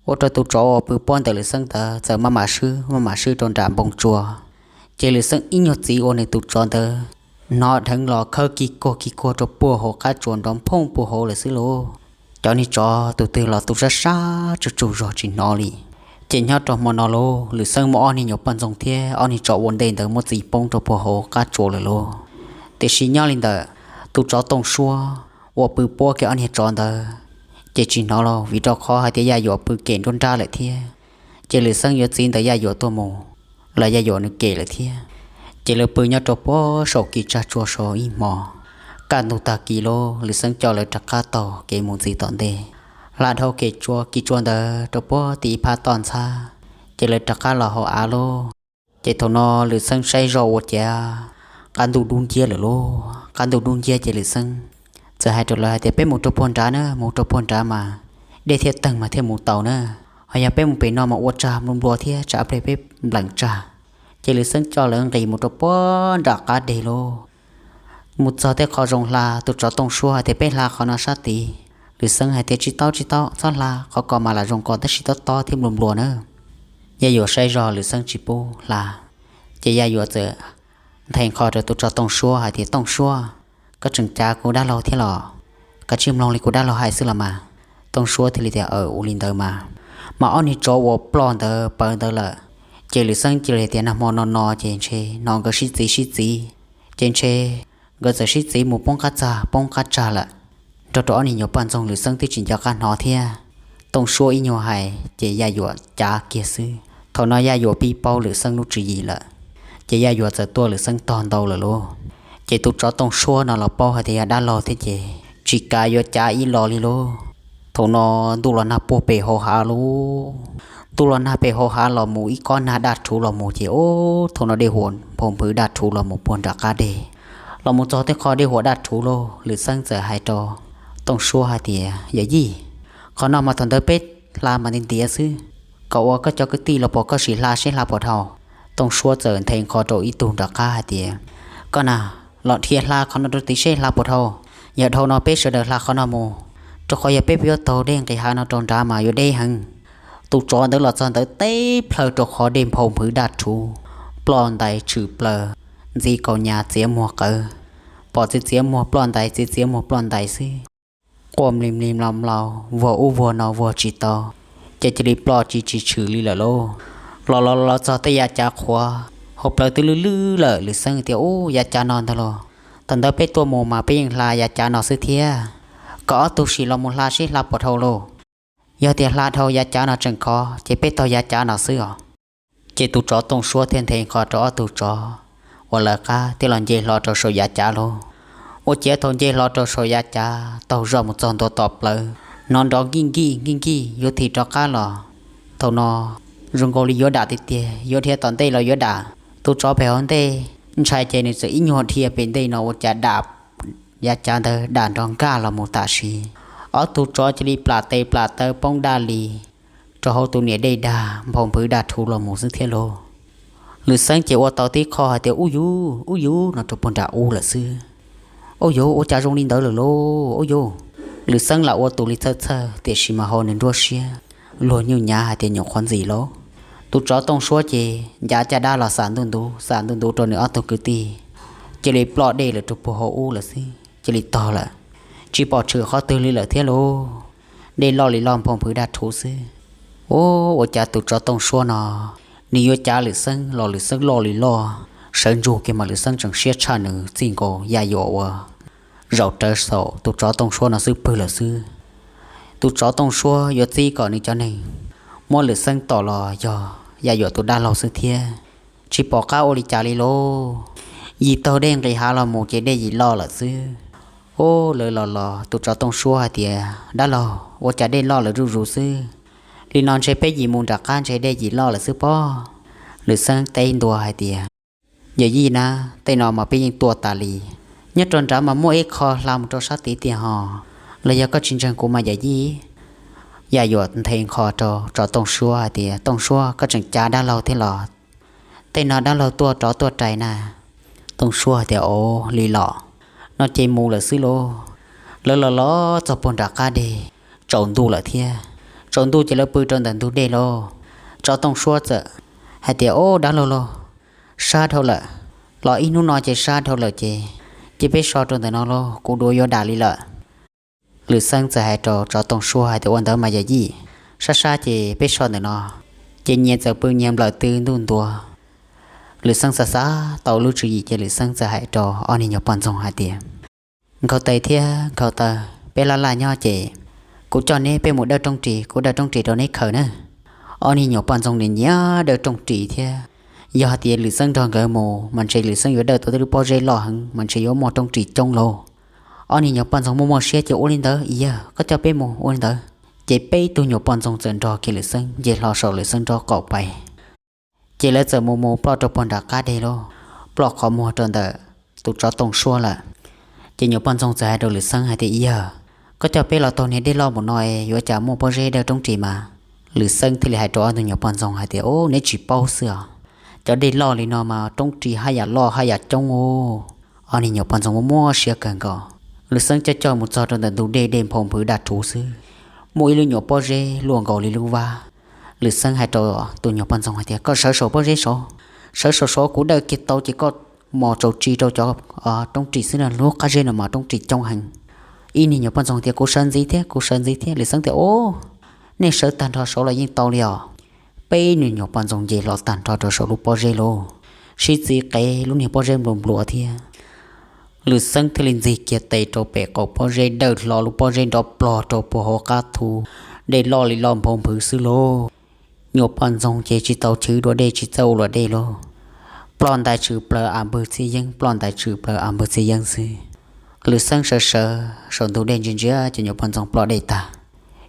ua rau tus tsov uas pw puab ntawm Lwm Xeeb ntawd txawm maj mam swb maj mam swb rau nram npoo tsua. Ces Lwm Xeeb ib nyuag txiv ua nws tus tsov ntawd hnov dheev los khawb kig kuag kig kuag rau puag hauv qab tsua nrov phooj puag hauv lawm xwb lauj. Cov niag tsov tus twg los tu sab sab tsuj tsuj zog tsis hnov li. Ces nyob rau hmo no lauj, Lwm Xeeb muab ob niag nyuam poj ntxoog thiab ob niag tsov ua ntej ntawd muab txiv poob rau puag hauv qab tsua lawm lauj. Tiam sis nyob li ntawm tus tsov Tooj Suab uas pw puab kiag ob niag tsov ntawd ces tsis hnov lauj, vim rau qhov hais tias Yaj Yuam pw kem nruab nrab lawm thiab. Ces Lwm Xeeb yuav txiv ntawm Yaj Yuam tuaj mus los Yaj Yuam nws kem lawm thiab. Ces lawv pw nyob rau puag saum kis tsag tsua saum ib hmo. Kaj ntug tag kis lauj, Lwm Xeeb coj lawv rov qab taug kev mus ntxiv tom ntej, hla dhau kev tsua kis tsua ntawd rau puag tim ib phab toj ntxhab, ces lawv rov qab los hauv av lauj. Ces thaum no Lwm Xeeb saib zoj ua cas qab ntuj dub nciab lawm lauj. Qab ntuj dub nciab ces Lwm Xeeb txawm hais rau lawv hais tias, peb mus rau puag nrad na, mus rau puag nrad mas dej thiaj teeg mas thiaj mus taus na. Ho yog peb mus pem no mas ua tsag nplua nplua thiab tsam pliag peb npleem tsag. Ces Lwm Xeeb coj lawv nqis mus rau puag nram qab deg lauj. Mus txog tej qhov zoo hla, tus tsov Tooj Suab hais tias, peb hla qhov no sab tid. Lwm Xeeb hais tias, tsis tau tsis tau, txhob hla, qhov ko mas lam zoo ko tab sis tob tob thiab nplua nplua na. Yaj Yuam saib zog Lwm Xeeb tsis pub hla, ces Yaj Yuam txawm nthe qho rau tus tsov Tooj Suab hais tias, Tooj Suab, koj tseem cav kuv dab laug thiab los? Koj tsis mloog li kuv dab laug hais xwb los mas. Tooj Suab thiaj li tias, aw, ua li ntawd mas. Mas ob niag tsov uas ploj ntawd pawv ntawd lawm, ces Lwm Xeeb cia li tias, nag hmo no no ces ntshe no nkawd sib txiv sib txiv, ces ntshe nkawd txawm sib txiv mus poob qab txag poob qab tsag lawm. Nrog rau ob niag nyuam poj ntxoog Lwm Xeeb twb tsis nco qab hnov thiab. Tooj Suab ib nyuag hais ces Yaj Yuam cav kiag xwb. Thaum no Yaj Yuam pib paub Lwm Xeeb lub tswv yim lawm, ces Yaj Yuam txawm tuaj Lwm Xeeb tog ntau lawm lauj. Ces tus tsov Tooj Suab no los paub hais tias yog dab laug thiab ces tsis kav yuav cav ib los li lauj. Thaum no ntuj los nag puag pem hauv hav lauj. Ntuj los nag pem hauv hav los mus ib kob nag daj rhuv los mus ces ub, thaum no dej huam nphau nphwv daj rhuv los mus puag nram qab deg. Los mus txog tej qho dej huam daj rhuv lauj, Lwm Xeeb txawm hais rau Tooj Suab hais tias, yawm yij, qhov no mas thaum ntawd peb hla mas ntiav ntiav xwb, kom ua koj cov kwv tij los pom koj sim hla seb hla puas dhau. Tooj Suab txawm nthe qho rau ib tug nram qab hais tias, koj na, los dhia hla qhov no rau tid seb hla puas dhau. Yog dhau no peb sawv daws hla qhov no mus, rau qhov yog peb yuav taug dej nqis hav no rau nrad mas yuav deb heev. Tus tsov ntawd los txog ntawd teb plhaw rau qhov dej nphau nphwv daj rhuv, ploj ntais tshwm plaws, ntxiv kaus nyas txiav muag qawv, pom txiav txiav muag ploj ntais txiav txiav muag ploj ntais xwb. Quaj mli mli mlau mlau, vuag ub vuag no vuag tsis tau, ces cia li ploj tsis tsis tshwm li lawm lauj. Los los los txog tej yav cav qhuav, hauv plawv twb lwj lwj lawm, Lwm Xeeb tias, ub, yav cav no ntag los, thaum ntawd peb tuaj mus mas peb yeej hla yav cav no xwb thiab. Kom ob tug sim los mus hla seb hla puas dhau lauj. Yog tias hla dhau yav cav no tseem khov ces peb taug yav cav no xwb os. Ces tus tsov Tooj Suab thiaj nthe qho rau ob tug tsov uas lawv qab thiaj los nce hlo rau saum yav cav lauj. Ua ciav thaum nce hlo rau saum yav cav taug zoj mus txog ntua tom plawv, hnov nrov nkij nkij nkij nkij yuav thim rov qab los. Thaum no zoo nkaus li yuav dam tiag tiag, yuav dhia tom ntej los yuav dam. Tus tsov pem hauv ntej ntshai ces nws txawm ib nyuag dhia pem ntej no ua cas dam yav cav ntawd dam nrov nkaj los mus tam sim. Ob tug tsov cia li plam tes plam taw poob daj li rau hauv tus niam dej dag nphau nphwv daj rhuv los mus xwb thiab lauj. Lwm Xeeb ces ua tau tib qho hais tias, ub yus, ub yus, no rau puag nram ub lawm xwb. Ub yus, ua cas zoo li ntawd lawm lauj, ub yus. Lwm Xeeb lam ua tus li txhawj txhawj tiam sis mas hauv nws nruab siab luag nyuj nyav hais tias nyuam qhuav ntxim lauj. Tus tsov Tooj Suab ces ncav caj dab los xam ntuj ntuv xam ntuj ntuv rau nws ob tug kwv tij, cia li ploj dej lawm rau puag hauv ub lawm xwb, cia li tog lawm. tsis pom tshwm qhov twg li lawm thiab lauj. Dej loj li loj nphau nphwv daj rhuv xwb. Ua cas tus tsov tooj suab no nws yuav cav Lwm Xeeb los Lwm Xeeb loj li loj, sawv ntsug kiag mas Lwm Xeeb tseem siab tshaj nws txij nkaus Yaj Yuam uas zaum rawv saum tus tsov tooj suab no xwb pwg lawm xwb. Tus tsov tooj suab yuav txib kom nws cov neeg muab Lwm Xeeb tom los yog Yaj Yuam tus dab laug xwb thiab. Tsis pom qab ua li cas li lauj. Yim taug dej nqis hav los mus ces dej yim loj lawm xwb. Ub, lawv los los tus tsov tooj suab hais tias, Dab laug, ua cas dej loj lawm zuj zus xwb? Li no ntshe peb yim mus nram qab ntshe dej yim loj lawm xwb pob. Lwm Xeeb teb ntua hais tias, Yawm yij na, tej no mas peb yeej tuaj tas li. Nyob rau nrad mas muaj ib qho hla mus rau sab tid tiag ho. Los yog koj tsis ntseeg kuv mas yawm yij? Yaj Yuam nthe nqho rau tsov tooj suab hais tias, Tooj suab, koj tseem cav dab laug thiab los? Tej no dab laug tuaj rov tuaj rais na. Tooj suab hais tias, Ov, li los. No ces mus lawm xwb lauj. Lawv los los txog puag nram qab deg, tsaus ntuj lawm thiab. Tsaus ntuj ces lawv pw rau ntawm ntug dej lauj. Tsov tooj suab txawm hais tias, Ov, dab laug lauj, sab dhau lawm. Los ib hnub no ces sab dhau lawm ces, ces peb so rau ntawm no lauj, kuv duav yuav dam li lawm. Lwm Xeeb txawm hais rau tsov tooj suab hais tias, Ua ntawd mas yawm yij, sab sab ces peb so ntawm no. Ces nyias txawm pw nyias nplawm tw ntuj ntua. Lwm Xeeb xav xav tau lub tswv yim ces Lwm Xeeb txawm hais rau ob niag nyuam poj ntxoog hais tias, Nkhaus tes thiab nkhaus taw, peb laj laj nyob ces kuv coj neb peb mus dawj rooj ris, kuv dawj rooj ris rau neb khaws na. Ob niag nyuam poj ntxoog nyiam nyiam dawj rooj ris thiab. Yog hais tias Lwm Xeeb nrog nkawd mus mas ntshe Lwm Xeeb yuav dawj tau tej lub pob zeb loj heev mas ntshe yuav muaj rooj ris coob lauj. Ob niag nyuam poj ntxoog muaj muaj siab ces, Ua li ntawd yawg, koj coj peb mus ua li ntawd. Ces peb tug nyuam poj ntxoog txawm nrog kiag Lwm Xeeb nce hlo saum Lwm Xeeb nraub qaum pais. Ces lawv txawm mus mus ploj rau puag nram qab deg lauj, ploj qhov muag rau ntawm tus tsov tooj suab lawm. Ces nyuam poj ntxoog txawm hais rau Lwm Xeeb hais tias, Yawg, koj coj peb los taug niag dej loj npaum no es yuav cas muaj pob zeb dawj roob ris mas? Lwm Xeeb thiaj li hais rau ob tug nyuam poj ntxoog hais tias, Ub, neb tsis paub xwb os. Cov dej loj li no mas roob ris haj yam loj haj yam coob os. Ob niag nyuam poj ntxoog muaj muaj siab kawg nkaus. Lwm Xeeb coj coj mus txog rau ntawm ntug dej, dej nphau nphwv daj rhuv xwb. Muaj ib lub nyuam pob zeb luaj nkaus li lub vab. Lwm Xeeb hais rau tus nyuam poj ntxoog hais tias, Koj sawv saum pob zeb saud, sawv saum saud, kuv dawj kiag tau ces koj mos tsaus tsi rau cov roob ris xwb na, lub qab zeb no mas roob ris coob heev. Ib niag nyuam poj ntxoog tias, Kuv sawv ntxiv thiab, kuv sawv ntxiv thiab. Lwm Xeeb tias, Ub, nej sawv tag nrho saud los yeej tau li os. Peb niag nyuam poj ntxoog nce hlo tag nrho rau saum lub pob zeb lauj, sib txwv qev lub niag pob zeb nplua nplua thiab. Lwm Xeeb thiaj li ntxig kiag tes rau pem qaum pob zeb, dawj hlo lub pob zeb nrov plog rau puag hauv qab thu, dej loj li loj nphau nphwv xwb lauj. Nyuam poj ntxoog ces tsis tau chwv dua dej, tsis txawj ua luam dej lauj. Ploj ntais tshwm plaws a npwg txhiab yeeb, ploj ntais tshwm plaws a npwg txhiab yeeb xwb. Lwm Xeeb sawv sawv saum ntug dej ntsia ntsia ces nyuam poj ntxoog ploj dej tag,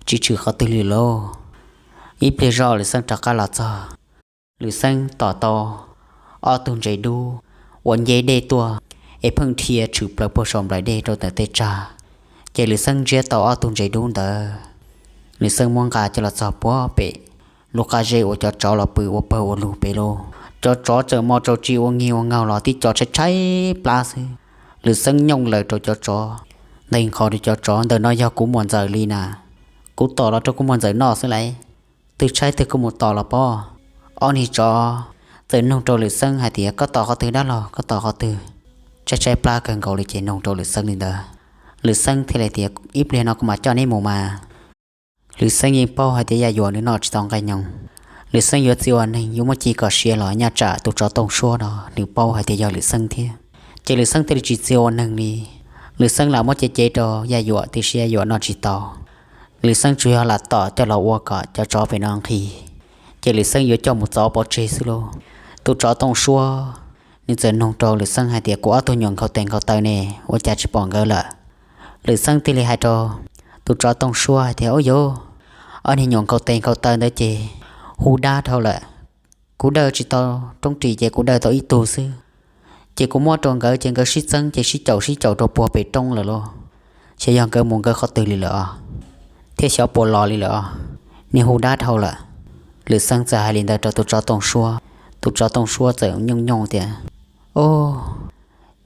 tsis tshwm qhov twg li lauj. Ib pliag zoj Lwm Xeeb rov qab los txog. Lwm Xeeb tom tau ob tug ntses dub uas nce dej tuaj es pheej dhia tshwm plaws puag saum nplaim dej rau ntawm tej tsag. Ces Lwm Xeeb ntsiab tau ob tug ntses dub ntawd, Lwm Xeeb muab nqa coj los txog puag pem lub qab zeb uas cov tsov los pw ua pawg ua lug pem lauj. Cov tsov txawm mos tsaus tsi ua nyiag ua ngaug los tib co tshaib tshaib plab xwb. Lwm Xeeb nyooj lawm rau cov tsov, nthe nqho rau cov tsov, Ntawm no yog kuv muam ntxawm li na, kuv tom los rau kuv muam ntxawm noj xwb lauj. Twg tshaib twg kuj mus tom los pob. Ob niag tsov txawm nug rau Lwm Xeeb hais tias, Koj tom qhov twg dab laug, koj tom qhov twg? Tshaib tshaib plab kawg nkaus li ces nug rau Lwm Xeeb li ntawd. Lwm Xeeb thiaj li tias, Ib pliag no kuv mam coj neb mus mas. Lwm Xeeb yeej paub hais tias Yaj Yuam nws noj tsis tau nqaij nyoos. Lwm Xeeb yuav txia ua neeg yuav muab ci kom siav los nyaj tsam tus tsov tooj suab no nws paub hais tias yog Lwm Xeeb thiab. Ces Lwm Xeeb thiaj li tsis txia ua neeg li. Lwm Xeeb lam muab cev cev rau Yaj Yuam tiam sis Yaj Yuam noj tsis tau. Lwm Xeeb tsuas yog lam tom coj los ua kom cov tsov pem no nqhis, ces Lwm Xeeb yuav coj mus txov pov tseg xwb lauj. Tus tsov tooj suab nws txawm nug rau Lwm Xeeb hais tias, Kuv ob tug nyuam nkhaus tes nkhaus taw ne, ua cas tsis pom nkawd lawm? Lwm Xeeb thiaj li hais rau tus tsov tooj suab hais tias, Ub yuv, ob niag nyuam nkhaus tes nkhaus taw ntawd ces hu dab dhau lawm. Kuv dawj tsis tau roob ris ces kuv dawj tau ib tug xwb. Ces kuv muab rau nkawd ces nkawd sib txeeb ces sib caum sib caum rau puag pem roob lawm lauj. Xyov yog nkawd mus nkawd qhov twg li lawm os, thiab xyov puas los li lawm os, niag hu dab dhau lawm. Lwm Xeeb txawm hais li ntawd rau tus tsov tooj suab. Tus tsov tooj suab txawm nyooj nyooj tias, Ub,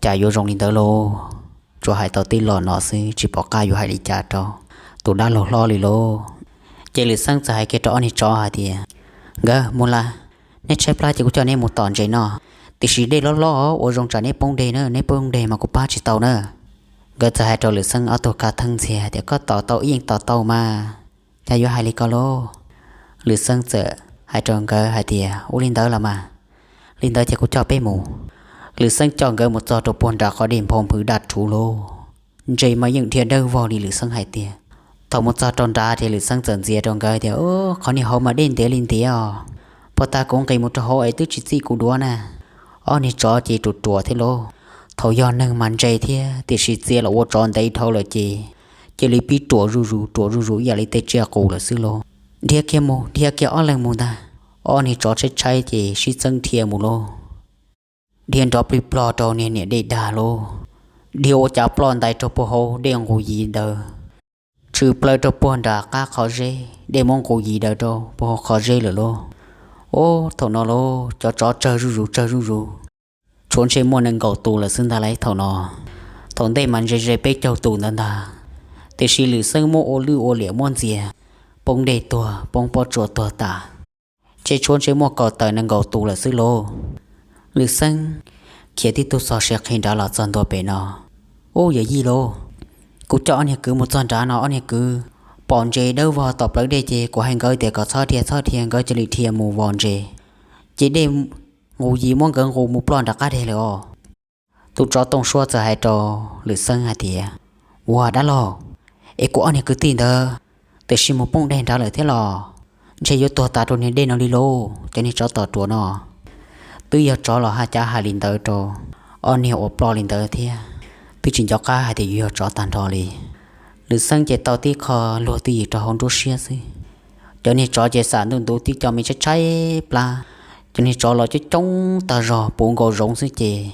cas yuav zoo li ntawd lauj? Tsuas hais tau tib lo no xwb tsis pom qab yuav hais li cas rau tus dab laug hlob li lauj. Ces Lwm Xeeb txawm hais kiag rau ob niag tsov hais tias, Nkawd mus las, neb tshaib plab ces kuv coj neb mus tom ntses noj, tiam sis dej loj loj ua zoo tsam neb poob deg na, neb poob deg mas kuv pab tsis tau na. Nkawd txawm hais rau Lwm Xeeb ob tug kav theeb ntxiag tias, Koj tos tau ib yeej tos tau mas, cas yuav hais li ko lauj? Lwm Xeeb txawm hais rau nkawd hais tias, Ua li ntawd los mas, li ntawd ces kuv coj peb mus. Lwm Xeeb coj nkawd mus txog rau puag nram qhov dej nphau nphwv daj rhuv lauj. Ntses mas yeej dhia dawb vog li Lwm Xeeb hais tiag. Thaum mus txog rau nrad ces Lwm Xeeb txawm ntxias rau nkawd tias, Qhov niag hauv mas dej ntev li ntiav os, puag ta kuv nqis mus rau hauv es twb tsis txij kuv duav na. Ob niag tsov ces ruam ruam thiab lauj. Thaum yog neeg mas ntse thiab, tiam sis txia los ua tsov ntev dhau lawm ces cia li pib ruam zuj zus ruam zuj zus ib yam li tej tsiaj qus lawm xwb lauj. Dhia kiag mus, dhia kiag ob leeg mus ntag. Ob niag tsov tshaib tshaib ces sib txeeb dhia mus lauj. Dhia nrov plig plog rau niag niam dej dag lauj. Dhia ua cas ploj ntais rau puag hauv dej nqus yis ntawd, tshwm plaws rau puag nram qab qhov zeb, dej muab nqus yis daws rau puag hauv qhov zeb lawm lauj. Ub, thaum no lauj, cov tsov tsawg zuj zus tsawg zuj zus, tshuav ntshe muaj nees nkaum tus lawm xwb ntag lauj thaum no. Thaum ntej mas ntse ze peb caug tus ntawd ntag, tiam sis Lwm Xeeb muab ua lwj ua liam muab ntxias, poob dej tuag poob pob tsuas tuag tas, ces tshuav ntshe muaj kaum tawm nees nkaum tus lawm xwb lauj. Lwm Xeeb khiav tib tug txog siav qhi nrad los txog ntua pem no. Ub, yawm yij lauj, kuv coj ob niag kwv mus txog nrad no ob niag kwv pom ntses dawb vog tom plawv dej ces kuv hais nkawd tias kom txhob dhia txhob dhia, nkawd cia li dhia mus vos ntses, ces dej nqus yis muab nkawd nqus mus ploj nram qab deg lawm os. Tus tsov Tooj Suab txawm hais rau Lwm Xeeb hais tias, Ua dab laug, es kuv ob niag kwv tij ntawd tiam sis mus poob dej nrad lawm thiab los? Ntshe yuav tuag tas rau niag dej no li lauj, cov niag tsov tom ruam no. Twb yog tsov los haj cav hais li ntawd rau ob niag uas ploj li ntawd thiab, twb tsis nco qab hais tias yus yog tsov tag nrho li. Lwm Xeeb ces tau tib qho luag twj ywm rau hauv nruab siab xwb. Cov niag tsov ces xam ntuj ntuv tib co me tshaib tshaib plab, cov niag tsov los coob coob tag zog puv nkaus zoov xwb ces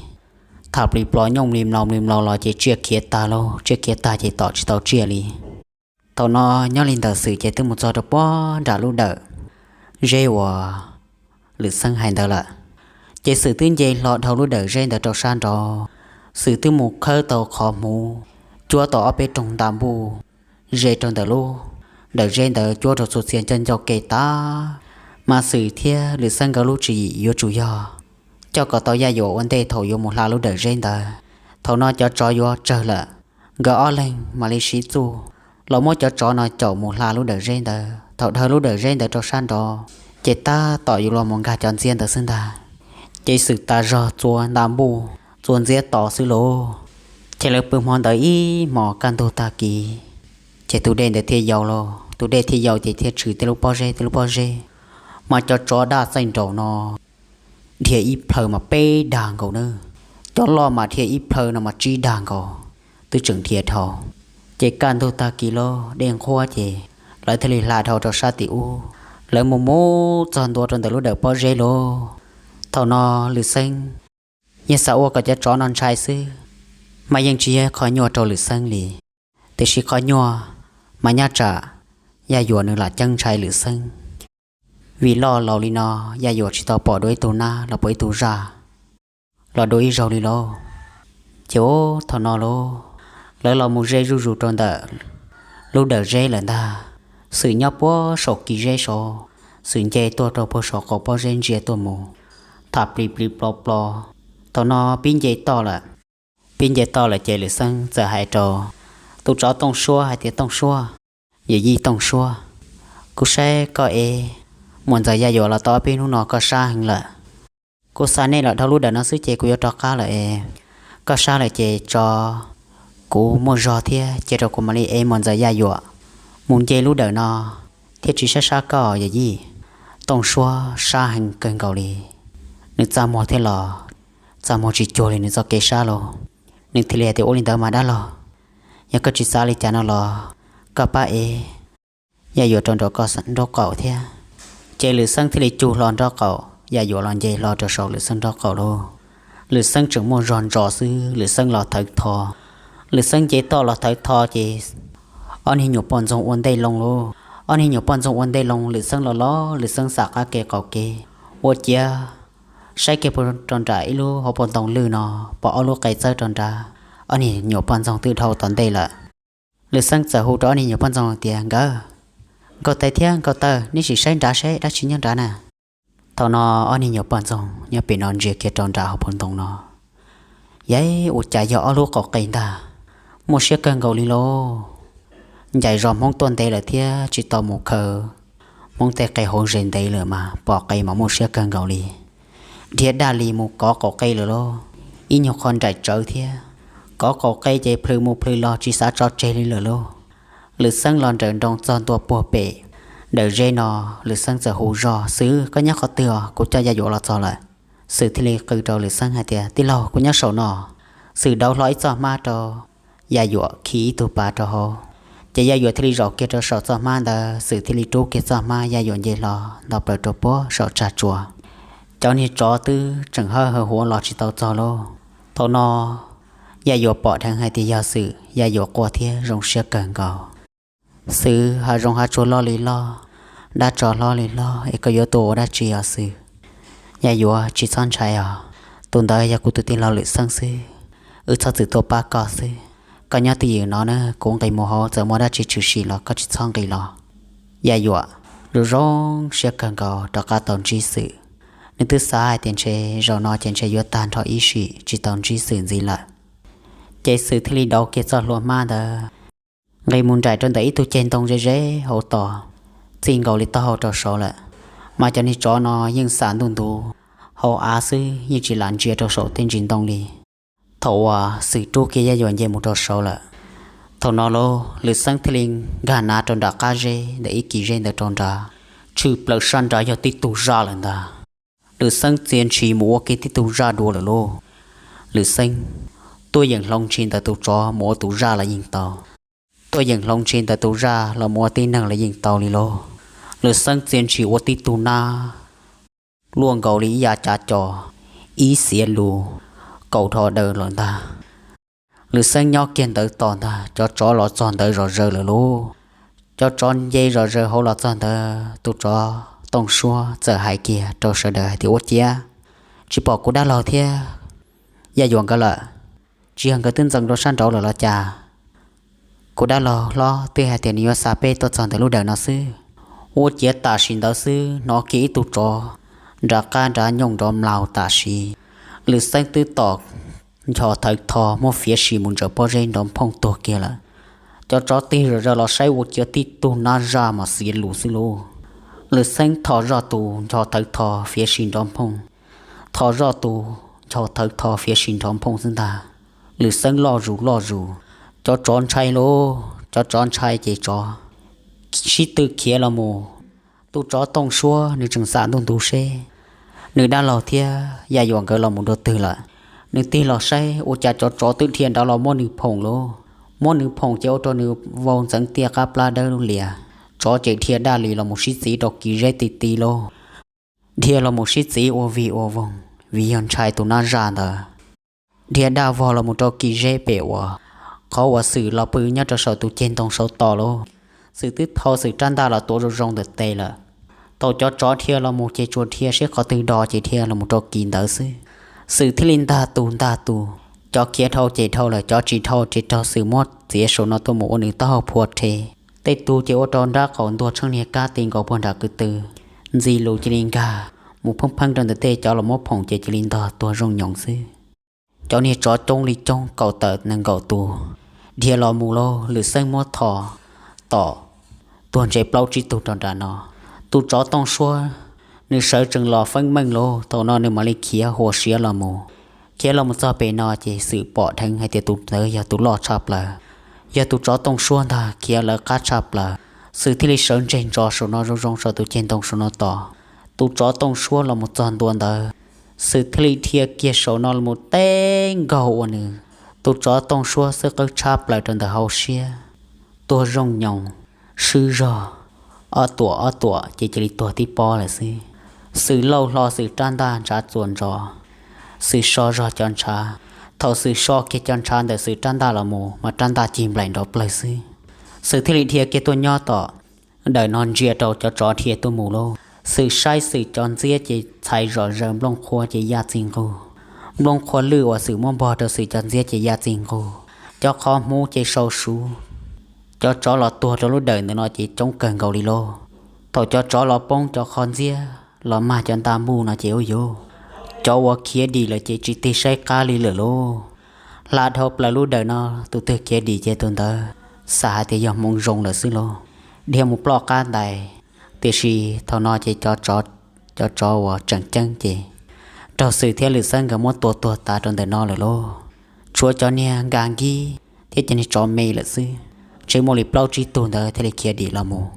tham plis plos nyooj mlis mlaus mlis mlaus los ces tsiaj khiav tag lauj, tsiaj khiav tag ces tom tsis tau tsiaj li. Thaum no nyob li ntawm Xwm ces twb mus txog rau puag nram lub dawm zeb uas Lwm Xeeb hais ntawd lawm. Ces Xwm twb nce hlo dhau lub dawm zeb ntawd rau sab nraud, Xwm twb mus khawb tau qhov hmuv, cuab tau ob peb rooj nta npuj ze rau ntawm lub dawm zeb ntawd, cuab rau txhua txhia ncauj ncauj ke tas. Mas Xwm thiab Lwm Xeeb nkawd lub tswv yim yuav tsum yog coj kom tau Yaj Yuam ua ntej thaum yuav mus hla lub dawm zeb ntawd. Thaum no cov tsov yuav tsawg lawm, nkawd ob leeg mam li siv txuj los muab cov tsov no caum mus hla lub dawm zeb ntawd. Thaum dhawv lub dawm zeb ntawd rau sab nraud, ces tab tom yuav los mus nkag cov ntxiab ntawd xwb ntag. Ces Xwm tas zog txua nta npuj txua ntxiab tos xwb lauj. Ces lawv pw hmo ntawd ib hmos kaj ntug tag kis, ces tus dej ntawd thiaj yau lauj. Tus dej thiaj yau ces thiaj tshwm tej lub pob zeb tej lub pob zeb, mas cov tsov daj txaij nraum no dhia ib plhaw mas peb dag nkaus na, cov loj mas dhia ib plhaw no mas tsib dag nkaus, twb tseem dhia dhau. Ces kaj ntug tag kis lauj, dej nqhuab ces lawv thiaj li hla dhau rau sab tim ub, lawv mus mus txog ntua rau ntawm lub dawm pob zeb lauj. Thaum no Lwm Xeeb yeej xav ua kom cov tsov no ntshai xwb, mas yeej tsis yog qhov nyuaj rau Lwm Xeeb li. Tiam sis qhov nyuaj mas nyob tsam Yaj Yuam nws lam ceeb ntshai Lwm Xeeb. Vim loj laus li no, Yaj Yuam tsis tau pom dua ib tug nab los puas ib tug zaj los dua ib zaug li lauj. Ces ub, thaum no lauj, lawv los mus ze zuj zus rau ntawm lub dawm zeb lawm ntag. Xwm nyob puag saum kis zeb saud, Xwm nce tuaj rau puag saum qaum pob zeb ntsia tuaj mus, tham plis plis plos plos. Thaum no pib nce toj lawm. Pib nce toj lawm ces Lwm Xeeb txawm hais rau tus tsov Tooj Suab hais tias, Tooj Suab, yawm yij Tooj Suab, kuv saib koj ev muam ntxawm Yaj Yuam los tau ob peb hnub no koj sab heev lawm. Kuv xa nej los dhau lub dawm no xwb ces kuv yuav rov qab lawm es, koj sab lawm ces tso kuv muaj zog thiab cia rau kuv mam li ev muam ntxawm Yaj Yuam mus nce lub dawm no thiaj tsis sab sab koj yawm yij. Tooj Suab sab heev kawg nkaus li, nws txaj muag thiab los txaj muag tsis cuag li nws txoj kev sab lauj. Nws thiaj li hais tias, Ua li ntawd mas dab laug, yog koj tsis xav li cas no los koj pab ev Yaj Yuam rau nraum koj nraub qaum thiab. Ces Lwm Xeeb thiaj li cug hlo nraub qaum, Yaj Yuam los nce hlo rau saum Lwm Xeeb nraub qaum lauj. Lwm Xeeb tseem muaj zog ntsos xwb, Lwm Xeeb los thawv tho. Lwm Xeeb nce toj los thawv tho ces ob niag nyuam poj ntxoog ua ntej loo lauj. Ob niag nyuam poj ntxoog ua ntej loo, Lwm Xeeb los los Lwm Xeeb xam qab kev qaum kev, ua ciav saib kiag puag rau nram ib lub hauv paus ntoo lwj no, pom ob lub qe txawb rau nrad, ob niag nyuam poj ntxoog twb dhau tom ntej lawm. Lwm Xeeb txawm hu rau ob niag nyuam poj ntxoog tias, Nkawd, Nkauj Tais thiab Nkauj Taw, neb sim saib nrad seb dab tsi nyob nrad na. Thaum no ob niag nyuam poj ntxoog nyob pem no ntsia kiag rau nram hauv paus ntoo no, yais, ua cas yog ob lub qaum qe ntag. Muaj siab kawg nkaus li lauj. Ncaim zos Hmoob tuaj ntev lawm thiab tsis tau mus khaws Hmoob tej qe hauv zes ntev lawm mas pom qe mas muaj siab kawg nkaus li. Dhia daj li mus kov qaum qe lawm lauj. Ib nyuag qho nraim tsawv thiab, kov qaum qe ces plhws mus plhws los tsis xav tso tseg li lawm lauj. Lwm Xeeb los nrawm nroos txog ntua puag pem daim zeb no, Lwm Xeeb txawm hu zog, Xwm, koj nyob qhov twg os? Kuv coj Yaj Yuam los txog lawm. Xwm thiaj li qw rau Lwm Xeeb hais tias, Tij laug, kuv nyob saum no. Xwm dauv hlo ib txoj hmab rau Yaj Yuam khi ib tug pas rau hauv, ces Yaj Yuam thiaj li zaum kiag rau saum txoj hmab ntawd. Xwm thiaj li rub kiag txoj hmab, Yaj Yuam nce hlo nto plaws rau puag saum tsag tsua. Cov niag tsov twb tseem hawb hawv huav los tsis tau txog lauj. Thaum no Yaj Yuam pom dheev hais tias yog Xwm, Yaj Yuam quaj thiab zoo siab kawg nkaus. Xwm, hav zoov hav tsuag loj li loj, dab tsov hlob li hlob, es koj yuav tuaj ua dab tsi os Xwm? Yaj Yuam, tsis txhob ntshai os, tus ntawd yog kuv tus tij laug Lwm Xeeb xwb, wb txhob txwm tuaj pab koj xwb. Koj nyob twj ywm no na, kuv nqis mus hauv, txawm muaj dab tsi tshwm sim los koj tsis txhob nqis los. Yaj Yuam zoo zoo siab kawg nkaus rov qab tau ntsib Xwm. Nws twb xav hais tias ntshe zaum no ces ntshe yuav tag nrho ib sim tsis tau ntsib Xwm ntxiv lawm. Ces Xwm thiaj li dauv kiag txoj hlua hmab ntawd, nqis mus nraim rau ntawm ib tug ceg ntoo ze ze hauv tos. Txij nkaus li taub hau rau saud lawm, mas cov niag tsov no yeej xam ntuj ntu hauv av xwb, yeej tsis lam ntsia rau saum tej ntsis ntoo li. Thaum uas Xwm rub kiag Yaj Yuam nce mus rau saud lawm, thaum no lauj, Lwm Xeeb thiaj li nkag nav rau nram qab zeb ntawm ib kis zeb ntawd rau nrad, tshwm plaws sab nrad yog tib tug zaj lawm ntag. Lwm Xeeb txia ntshis mus ua kiag tib tug zaj dua lawm lauj. Lwm Xeeb tuaj yeem hloov ntshis ntawm tus tsov mus ua tus zaj los yeej tau, tuaj yeem hloov ntshis ntawm tus zaj los mus ua tib neeg los yeej tau li lauj. Lwm Xeeb txia ntshis ua tib tug nab luaj nkaus li ib yav cav co, ib xiav lus, kaum dho daws lawm ntag. Lwm Xeeb nyob kiag ntawd tos ntag, cov tsov los txog ntawd zom zaws lawm lauj. Cov tsov nce zom zaws hauv los txog ntawd, tus tsov Tooj Suab txawm hais kiag rau sawv daws hais tias, Ua ciav, tsis pom kuv dab laug thiab Yaj Yuam nkawd lawm? Tsis yog nkawd twb ntxeev rau sab nraud lawm los cas? Kuv dab laug hlob twb hais tias nws yuav xa peb tuaj txog ntawm lub dawm no xwb. Ua ciav tam sim ntawd xwb hnov kiag ib tug tsov nrov qab nrov nyooj nrov mlaus tam sim. Lwm Xeeb twb tom ncho thawv tho muab fiav sim mus ntsawm pob zeb nrov phooj tuag kiag lawm. Cov tsov tig zom zaws los saib ua ciav tib tug nab zaj mas xiav lus xwb lauj. Lwm Xeeb tho zoj tus ncho thawv tho fiav sim nrov phooj, tho zoj tus ncho thawv tho fiav sim nrov phooj xwb ntag. Lwm Xeeb loj zus loj zus, cov tsov ntshai lauj, cov tsov ntshai ces tsov sib tw khiav los mus. Tus tsov Tooj Suab nws tseem xam ntuj ntu seb nws dab laug thiab Yaj Yuam nkawd los mus dua twg lawm. Nws tig los saib ua cas cov tsov twb dhia nrad los muab nws phoom lauj. Muab nws phoom ces ua rau nws vau ntxeev tiaj qab plab dawb lias. Tsov ces dhia daj li los mus sib txiv rau kis zeb ti ti lauj. Dhia los mus sib txiv ua vig ua voog vim yog ntshai tus nab zaj ntawd. Dhia daj vog los mus rau kis zeb pem uas qhov uas Xwm los pw nyob rau saum tus ceg ntoo saud tos lauj. Xwm twb thau Xwm rab ntaj los tuav zoo zoo ntawm tes lawm. Thaum cov tsov dhia los mus ces tsuas dhia seb qhov twg do ces dhia los mus rau kis ntawd xwb. Xwm thiaj li ntag tus ntag tus, cov khiav dhau ces dhau lawm, cov tsis dhau ces raug Xwm muab txiav saum no tuaj mus ua nws taub hau phua rhe. Tej tug ces ua rau nrab qaum ntuag tsheej niag kab ti nkaus puag nram kwv tw, ntxi lus cia li nkag mus pheej pheej rau ntawm tej cov los muab phoom ces cia li ntog tuag zoo nyoos xwb. Cov niag tsov coob li coob kaum tawm nees nkaum tus dhia los mus lauj. Lwm Xeeb muab tho tom tuag ntse plaub tsib tug rau nram no. Tus tsov Tooj Suab nws sawv tsees los feeb meej lauj, thaum no nws mam li khiav huas siav los mus. Khiav los mus txog pem no ces Xwm pom dheev hais tias tus ntawd yog tus loj tshaj plaws, yog tus tsov Tooj Suab ntag khiav lawv qab tshaj plaws. Xwm thiaj li sawv ntseg ntso saum no zoo zoo saum tus ceg ntoo saum no tos. Tus tsov Tooj Suab los mus txog ntua ntawd, Xwm thiaj li dhia kiag saum no los mus teb nkaug ua nws. Tus tsov Tooj Suab xwb qwb tshab plaws rau ntawm hauv siab, tuag zoo nyoos, swb zog, ob tuam ob tuam ces cia li tuag tib pob lawm xwb. Xwm lauj hlo Xwm rab ntaj ntshav txuas ntsos, Xwm so zog cov ntshav. Thaum Xwm so kiag cov ntshav ntawm Xwm rab ntaj los mus mas rab ntaj cig nplaim nrov plawg xwb. Xwm thiaj li dhia kiag tuaj nyob tom dawm no ntsia rau cov tsov dhia tuaj mus lauj. Xwm saib Xwm cov ntxiab ces txhais zom zaws, nplooj qhuav ces yaj txij nqug. Nplooj qhuav lwj uas Xwm muab npog rau Xwm cov ntxiab ces yaj txij nqug. Cov qhov hmuv ces sau suv. Cov tsov los tuag rau lub dawm ntawm no ces coob kawg nkaus li lauj. Thaum cov tsov los poob cov qhov ntxiab los mag cov ntaj npuj no ces ub yuv, cov uas khiav dim lawm ces tsis tig saib qab li lawm lauj. Hla dhau plaws lub dawm no, tus twg khiav dim ces tus ntawd xav hais tias yog hmoov zoo lawm xwb lauj, dhia mus ploj qab ntais. Tiam sis thaum no ces cov tsov uas tseem ceeb ces raug Xwm thiab Lwm Xeeb nkawd muab tua tuag tas rau ntawm no lawm lauj. Tshuav cov niag nkag nkib thiab cov niag tsov me lawm xwb, tseem muaj li plaub tsib tug ntawd thiaj li khiav dim los mus,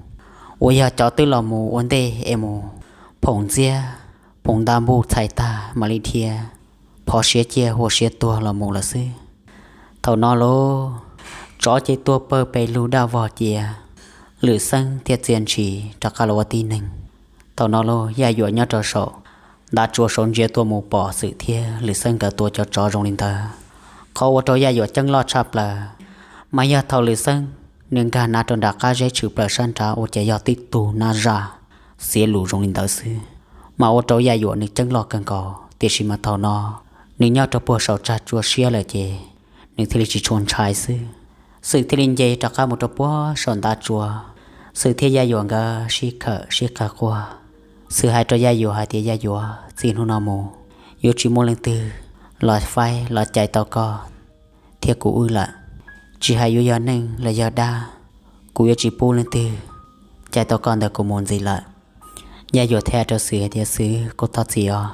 uas yog cov twb los mus ua ntej es mus phoom ntxiab, phoom nta npuj txhais tag mam li dhia phov siav ciaj hua siav tuag los mus lawm xwb. Thaum no lauj, tsov ces tuag pawg pes lug daj vog cia, Lwm Xeeb thiaj txia ntshis rov qab los ua tib neeg. Thaum no lauj, Yaj Yuam nyob rau saum ntav tsua saud ntsia tuaj mus pom Xwm thiab Lwm Xeeb nkawd tua cov tsov zoo li ntawd. Qhov ua rau Yaj Yuam ceeb loj tshaj plaws mas yog thaum Lwm Xeeb nws nkag nav rau nram qab zeb tshwm plaws sab nrad ua cas yog tib tug nab zaj xiav lus zoo li ntawd xwb, mas ua rau Yaj Yuam nws ceeb loj kawg nkaus. Tiam sis mas thaum no nws nyob rau puag saum tsag tsua siab lawm ces nws thiaj li tsis tshua ntshai xwb. Xwm thiaj li nce rov qab mus rau puag saum ntav tsua, Xwm thiab Yaj Yuam nkawd sib khawm sib qawg quaj. Xwm hais rau Yaj Yuam hais tias, Yaj Yuam, txij hnub no mus yuav tsis muaj leej twg los faib los cais tau koj thiab kuv wb lawm. Tsis hais yuav yog neeg los yog dab, kuv yuav tsis pub leej twg cais tau koj ntawm kuv mus ntxiv lawm. Yaj Yuam thiaj hais rau Xwm hais tias, Xwm, kuv thov txim os.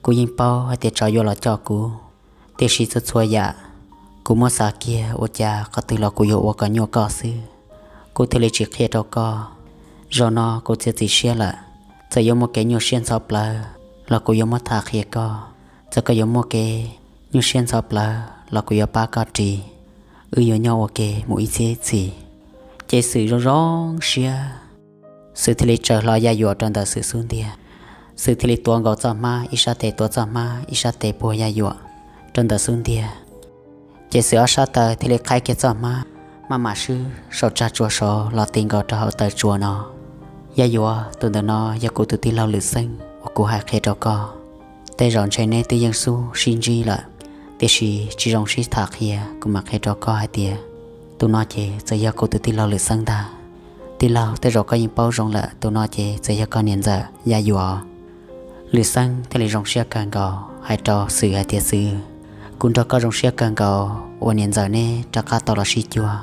Kuv yeej paub hais tias tsov yuav los coj kuv, tiam sis txhua txhua yam kuv muab xav kiag ua cas qhov twg los kuv yuav ua kom nyuaj koj xwb, kuv thiaj li tsis qhia rau koj. Zaum no kuv txiav txim siab lawm, txawm yuav muaj kev nyuaj siab ntxhov plawv los kuv yuav muab tham qhia koj. Txawm koj yuav muaj kev nyuaj siab ntxhov plawv los kuv yuav pab koj ris, wb yuav nyob ua ke mus ib txhiab ib txhis. Ces Xwm zoo zoo siab, Xwm thiaj li tsaws hlo Yaj Yuam rau ntawm Xwm xub ntiag. Xwm thiaj li tuav nkaus txoj hmab, ib sab tes tuav txoj hmab, ib sab tes puag Yaj Yuam rau ntawm xub ntiag. Ces Xwm ob sab taw thiaj li qhaib kiag txoj hmab, maj mam swb saum tsag tsua saud los ti nkaus rau hauv taw tsua no. Yaj Yuam, tus ntawm no yog kuv tus tij laug Lwm Xeeb uas kuv hais qhia rau koj. Tej zaum ntshe neb twb yeej xub sib ntsib lawm, tiam sis tsis zoo sib tham qhia, kuv mam qhia rau koj hais tias tus no ces txawm yog kuv tus tij laug Lwm Xeeb ntag. Tij laug, tej zaum koj yeej paub zoo lawm, tus no ces txawm yog koj niam ntxawm Yaj Yuam. Lwm Xeeb thiaj li zoo siab kawg nkaus hais rau Xwm hais tias, Xwm, kuv nrog koj zoo siab kawg nkaus uas niam ntxawm neb rov qab tau los sib cuag.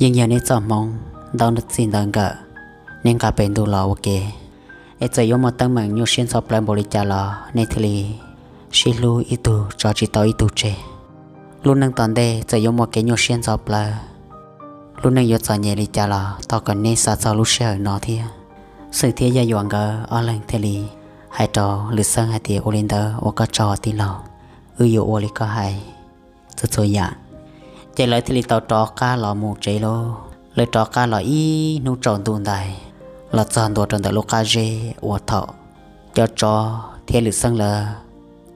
Yeej yog neb txoj hmoov ntau txij ntawd nkawm, neb nqa pem ntuj los ua ke. Es txawm yuav muaj teeb meem nyuaj siab ntxhov plawv npaum li cas los neb thiaj li sib hlub ib tug tso tsis tau ib tug tseg. Lub neej tom ntej txawm yuav muaj kev nyuaj siab ntxhov plawv, lub neej yuav txom nyem li cas los thov kom neb xav txog lub sij hawm no thiab. Xwm thiab Yaj Yuam nkawd ob leeg thiaj li hais rau Lwm Xeeb hais tias, Ua li ntawd ua koj tsaug tij laug, wb yuav ua li koj hais txhua txhua yam. Ces lawv thiaj li tau rov qab los mus tsev lauj. Lawv rov qab los ib hnub tsaus ntuj ntais, los txog ntua rau ntawm lub qab zeb uas thaum cov tsov thiab Lwm Xeeb lawv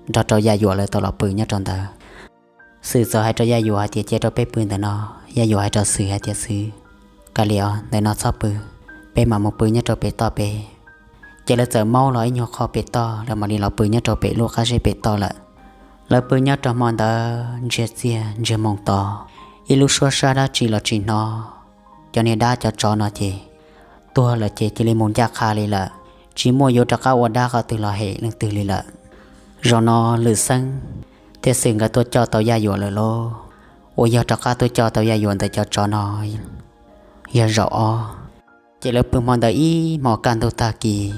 nrog rau Yaj Yuam lawv tau los pw nyob rau ntawd. Xwm txawm hais rau Yaj Yuam hais tias, Cia rau peb pw ntawm no. Yaj Yuam hais rau Xwm hais tias, Xwm, kav liam os, ntawm no txhob pw, peb mam mus pw nyob rau pem toj pem. Ces lawv txawm maub los ib nyuag qho pem toj, lawv mam li los pw nyob rau pem lub qab zeb pem toj lawm. Lawv pw nyob rau hmo ntawd ntsiag txiag ntsiag moos to, ib lub suab sab dab tsi los tsis hnov. Cov niag dab cov tsov no ces tuag lawm ces cia li mus ncaj qha li lawm, tsis muaj yuav rov qab ua dab qhov twg los hem leej twg li lawm. Zaum no Lwm Xeeb thiab Xwm nkawd tuaj coj tau Yaj Yuam lawm lauj. Uas yog rov qab tuaj coj tau Yaj Yuam ntawm cov tsov no yog zaum ob. Ces lawv pw hmo ntawd ib hmos kaj ntug tag kis,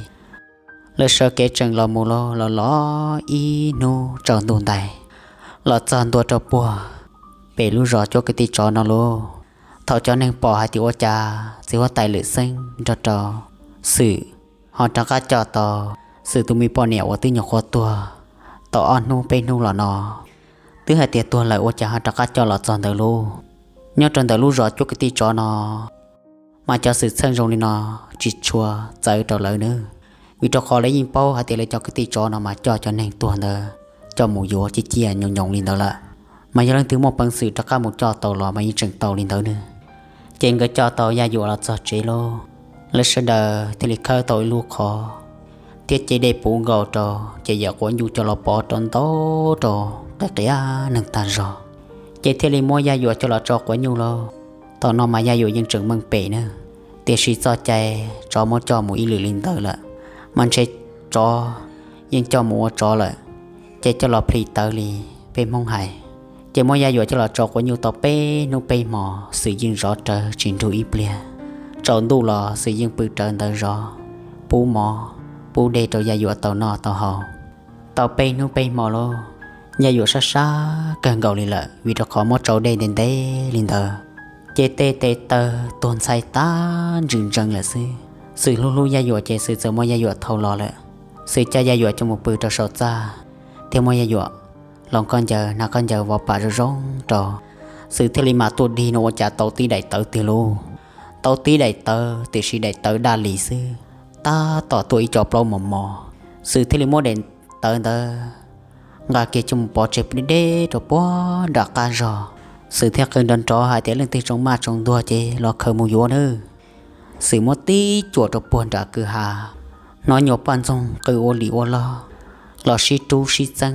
lawv sawv kev tseem los mus lauj, los los ib hnub tsaus ntuj ntais, los txog ntua rau puag pem lub zos cuab kwv tij tsov no lauj. Thaum cov neeg pom hais tias ua cas txiv huab tais Lwm Xeeb nrog rau Xwm ho rov qab coj tau Xwm tus me poj niam uas twb nyuam qhuav tuag tau ob hnub peb hnub los no, twb hais tias tuag lawm ua cas ho rov qab coj los txog ntawd lauj. Nyob rau ntawm lub zos cuab kwv tij tsov no mas cov xwm txheej zoo li no tsis tshua txawv rau lawv nawb, vim rau qhov lawv yeej paub hais tias lawv cov kwv tij tsov no mas coj cov neeg tuag ntawd coj mus yuav ciaj ciaj nyoos nyoos li ntawd lawm. Mas yog leej twg muaj peev xwm rov qab mus coj tau los mas yeej tseem tau li ntawd nawb. Ces nkawd coj tau Yaj Yuam los txog tsev lauj, lawv sawv daws thiaj li khawb tau ib lub qhov thiab ce dej puv nkaus rau, ces yawm quav nyuj coj los pov rau ntau rau, qias qias neeg tag zog. Ces thiaj li muab Yaj Yuam coj los tso quav nyuj lauj. Thaum no mas Yaj Yuam yeej tseem meej pem nawb, tiam sis txoj cai tsov muab coj mus ib lwm li ntawd lawm, mas ntshe tsov yeej coj mus ua tsov lawm, ces coj los plhis tawv li peb Hmoob hais, Ces muab Yaj Yuam coj los tso quav nyuj tau peb hnub peb hmo, Xwm yeej zov rawv tsis nrug ib pliag. Tsaus ntuj los Xwm yeej pw rawv ntawd zov, pub mov pub dej rau Yaj Yuam tau noj tau haus. Tau peb hnub peb hmo lauj, Yaj Yuam sab sab kawg nkaus li lawm vim rau qhov muab tsau dej ntev ntev li ntawd, ces tej tes taw tuag ntxhai tag ntswg ntsees lawm xwb. Xwm hlub hlub Yaj Yuam ces Xwm txawm muab Yaj Yuam thau los lawm. Xwm coj Yaj Yuam coj mus pw rau saum txaj, thiab muab Yaj Yuam hloov khaub ncaws hnav khaub ncaws vov pam zoo zoo rau. Xwm thiaj li mam tuaj dig no ua cas tau tib daim tawv tiag lauj. Tau tib daim tawv tiam sis daim tawv daj lis xwb, tab tom tuaj ib co plaub mos mos. Xwm thiaj li muab daim tawv ntawd nqa kiag coj mus pov tseg deb deb rau puag nram qab zog. Xwm thiaj qw nrov nrov hais tias leej twg tsoo maj tsoo ntuag ces los khaws mus yuav nawb. Xwm muab tib cuam rau puag nram kwj ha, hnov nyuag poj ntxoog qw ua lim ua log los sib rub sib txeeb,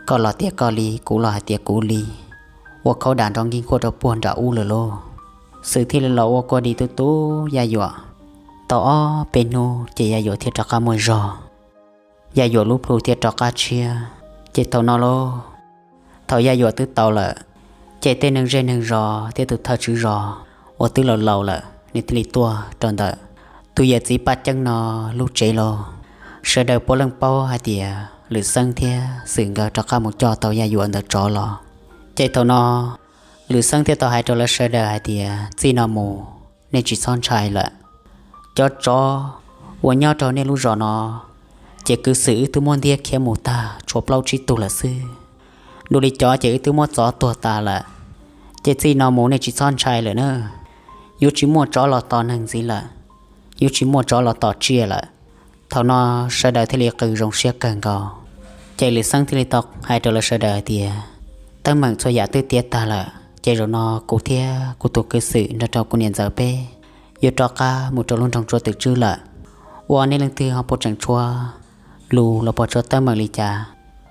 koj los tias koj li, kuv los hais tias kuv li, ua khaub dam nrov nkig nkuaj rau puag nram ub lawm lauj. Xwm thiaj li los ua kua dis tu tu Yaj Yuam. Tau ob peb hnub ces Yaj Yuam thiaj rov qab muaj zog. Yaj Yuam lub plhu thiaj rov qab tshiab. Ces thaum no lauj, thaum Yaj Yuam twb tau lawm, ces tej neeg zej neeg zos thiab tus thawj tswv zos uas twb laus laus lawm nws thiaj li tuaj rau ntawm tus yawm txiv Paj Ceeb no lub tsev lauj. Sawv daws puav leej paub hais tias Lwm Xeeb thiab Xwm nkawd rov qab mus coj tau Yaj Yuam ntawd tsov los. Ces thaum no Lwm Xeeb thiaj tau hais rau lawv sawv daws hais tias txij no mus nej tsis txhob ntshai lawm. Cov tsov uas nyob rau nej lub zos no, ces kwv Xwm wb twb muab ntiab khiav mus tag tshuav plaub tsib tug lawm xwb. Dua li cov ces wb twb muab txov tuag tas lawm. Ces txij no mus nej tsis txhob ntshai lawm na. Yuav tsis muaj tsov los tom neeg ntxiv lawm, yuav tsis muaj tsov los tom tsiaj lawm. Thaum no sawv daws thiaj li qw zoo siab kawg nkaus. Ces Lwm Xeeb thiaj li tau hais rau lawv sawv daws hais tias teeb meem txhua yam twb tiav tag lawm, ces zaum no kuv thiab kuv tus kwv Xwm nrog rau kuv niam ntxawm peb yuav rov qab mus rau lub nroog Tsua Twm Tswb lawm. Ua nej leej twg ho puas tseem tshuav lus los puas tshuav teeb meem li cas?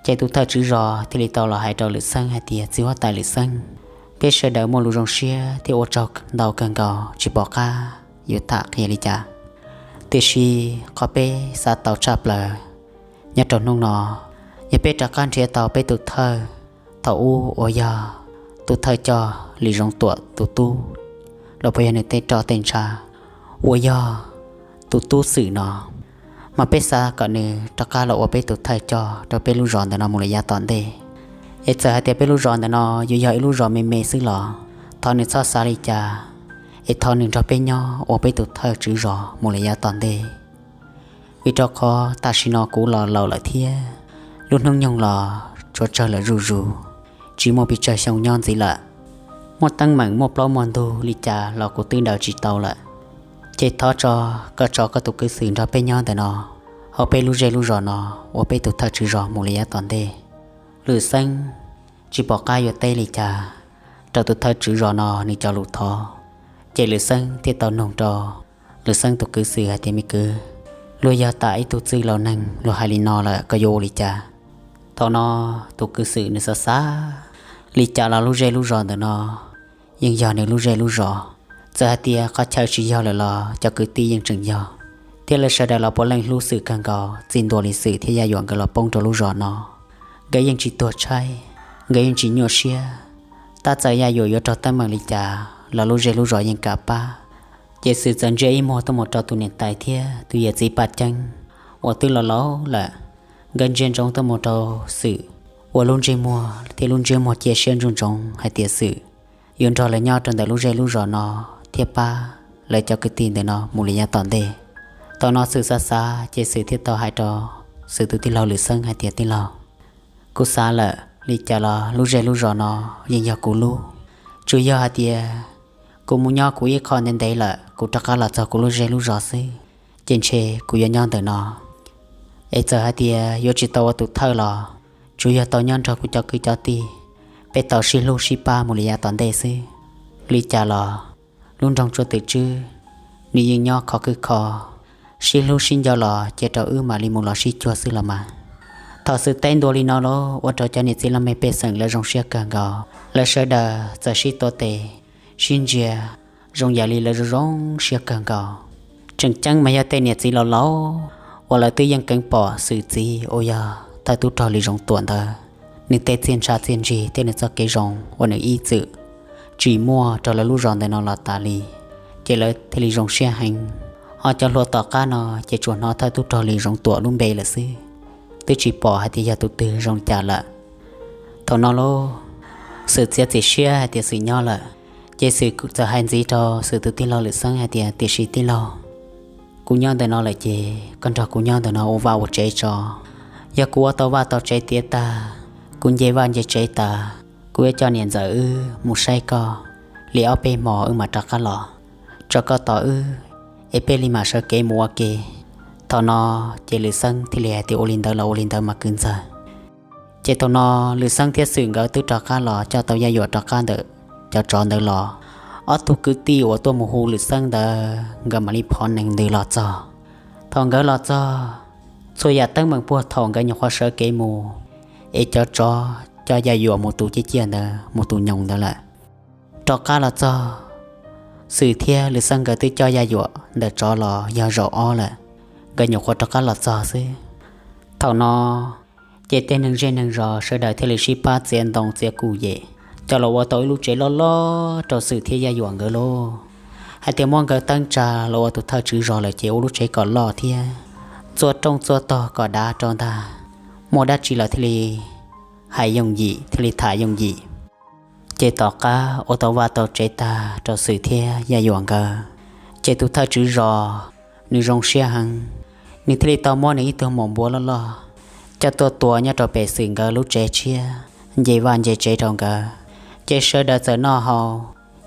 Ces tus thawj tswv zos thiaj li tau los hais rau Lwm Xeeb hais tias txiv huab tais Lwm Xeeb, peb sawv daws muaj lus zoo siab thiab ua tsaug ntau kawg nkaus tsis pom qab yuav tham qhia li cas. Tiam sis qhov peb xav tau tshaj plaws nyob rau hnub no, yog peb rov qab nrhiav tau peb tus thawj thaum ub uas yog tus thawj coj Lis Zoov Tuam tus tub, los puas yog nws tej roj tej ntsha uas yog tus tub Xwm no, mas peb xav kom nws rov qab los ua peb tus thawj coj rau peb lub zos ntawm no mus lawm yav tom ntej. Es txawm hais tias peb lub zos ntawm no yuav yog ib lub zos me me xwb los thov nws txhob xav li cas, es thov nws nrog peb nyob ua peb tus thawj tswv zos mus lawm yav tom ntej. Vim rau qhov tam sim no kuv los laus lawm thiab lub hnub nyoog los tshuav tsawg lawm zuj zus, tsis muaj pes tsawg xyoo nyob ntxiv lawm. Muaj teeb meem muaj plaub muaj ntug li cas los kuv twb daws tsis tau lawm. Ces thov tso koj tso koj tus kwv Xwm nrog peb nyob ntawm no hauv peb lub zej lub zos no ua peb tus thawj tswv zos mus lawm yav tom ntej. Lwm Xeeb tsis pom qab yuav teb li cas rau tus thawj tswv zos no nws cov lus thov. Ces Lwm Xeeb thiaj tau nug rau Lwm Xeeb tus kwv Xwm hais tias me kwv, luag yog tas ib tug txwj laus neeg luag hais li no lawm koj yuav ua li cas? Thaum no tus kwv Xwm nws xav xav li cas los lub zej lub zos ntawm no yeej yog nws lub zej lub zos. Txawm hais tias qhov chaw tsis yog lawm los cov kwv tij yeej tseem yog, thiab lawv sawv daws los puav leej hlub Xwm kawg nkaus txij ntua li Xwm thiab Yaj Yuam nkawd los poob rau lub zos no. Nkawd yeej tsis tuag tshaib, nkawd yeej tsis nyuaj siab. Tab txawm Yaj Yuam yuav raug teeb meem li cas los lub zej lub zos yeej kam pab. Ces Xwm txawm ntsia ib muag tuaj mus rau tus niam tais thiab tus yawm txiv Paj Ceeb uas twb laus laus lawm. Nkawd ntsia ntsoov tuaj mus rau Xwm, ua lub ntsej muag thiab lub ntsiab muag cia siab ntsoov ntsoov hais tias Xwm yuav nrog lawv nyob rau ntawm lub zej lub zos no thiab pab lawv cov kwv tij ntawm no mus li yav tom ntej. Thaum no Xwm xav xav ces Xwm thiaj tau hais rau Xwm tus tij laug Lwm Xeeb hais tias tij laug, kuv xav lawm, li cas los lub zej lub zos no yeej yog kuv lub. Tsuas yog hais tias kuv mus nyob kuv ib qho ntev ntev lawm kuv rov qab los txog kuv lub zej lub zos xwb, ces ntshe kuv yuav nyob ntawm no. Es txawm hais tias yuav tsis tau ua tus thawj los tsuas yog tau nyob nrog kuv cov kwv cov tij, peb tau sib hlub sib pab mus li yav tom ntej xwb. Li cas los lub nroog Tsua Twm Tswb nws yeej nyob khov khwb kho, sib hlub sib nco los cia rau wb mam li mus los sib cuag xwb los mas. Thaum Xwm teb ntua li no los ua rau cov niam txiv laj mej pej xeem lawv zoo siab kawg nkaus, lawv sawv daws txawm sib tuav tes sib ntsia zoo yam li lawv zoo zoo siab kawg nkaus. Tseem ceeb mas yog tej niam txiv laus laus uas lawv twb yeej keev pom Xwm txiv uas yog thawj tub rog Lis Zoov Tuam ntawd nws tej txiaj ntsha txiaj ntsig thiab nws txoj kev zoo uas nws ib txwm tsis muaj rau lawv lub zos ntawm no los tas li, ces lawv thiaj li zoo siab heev. Ho cov hluas tom qab no ces tsuas hnov thawj tub rog Lis Zoov Tuam lub npe lawm xwb, twb tsis pom hais tias yog tus twg zoo li cas lawm. Thaum no lauj, Xwm txiav txim siab hais tias Xwm nyob lawm, ces Xwm txawm hais ntxiv rau Xwm tus tij laug Lwm Xeeb hais tias, tiam sis tij laug, kuv nyob ntawm no lawm ces koj nrog kuv nyob ntawm no ua vaj ua tsev tso. Yog kuv ua tau vaj tau tsev tiav tag, kuv nce vaj nce tsev tas, kuv yuav coj niam ntxawm wb mus saib koj li ob peb hmo wb mam rov qab los, tso koj tos wb es peb li mam sawv kev mus ua ke. Thaum no ces Lwm Xeeb thiaj li hais tias, ua li ntawd los ua li ntawd mas kwv ntxawg. Ces thaum no Lwm Xeeb thiab Xwm nkawd twb rov qab los coj tau Yaj Yuam rov qab ntawm cov tsov ntawd los. Ob tug kwv tij uas tuaj mus hu Lwm Xeeb ntawd nkawd mam li phov nees ntws los txog. Thaum nkawd los txog, txhua yam teeb meem puag thaum nkawd nyuam qhuav sawv kev mus es cov tsov coj Yaj Yuam mus tus ciaj ciaj ntawd mus tus nyoos ntawd lawm. Rov qab los txog, Xwm thiab Lwm Xeeb nkawd twb coj Yaj Yuam ntawm tsov los yog zaum ob lawm, nkawd nyuam qhuav rov qab los txog xwb. Thaum no ces tej neeg zej neeg zos sawv daws thiaj li sib pab txiav ntoo txiav kuj yem coj los ua tau ib lub tsev loj loj rau Xwm thiab Yaj Yuam nkawd lauj. Hais tias muab nkawd teeb tsa los ua tus thawj tswv zos lawm ces ua lub tsev kom loj thiab txua rooj txua tog kom dav rau ntag, muaj dab tsi los thiaj li hais yooj yim thiaj li tham yooj yim. Ces tom qab ua tau vaj tau tsev tag rau Xwm thiab Yaj Yuam nkawd, ces tus thawj tswv zos nws zoo siab heev, nws thiaj li tau muab nws ib tug maum npua loj loj coj tuaj tua nyob rau pem Xwm nkawd lub tsev tshiab, nce vaj nce tsev rau nkawd. Ces sawv daws txawm noj haus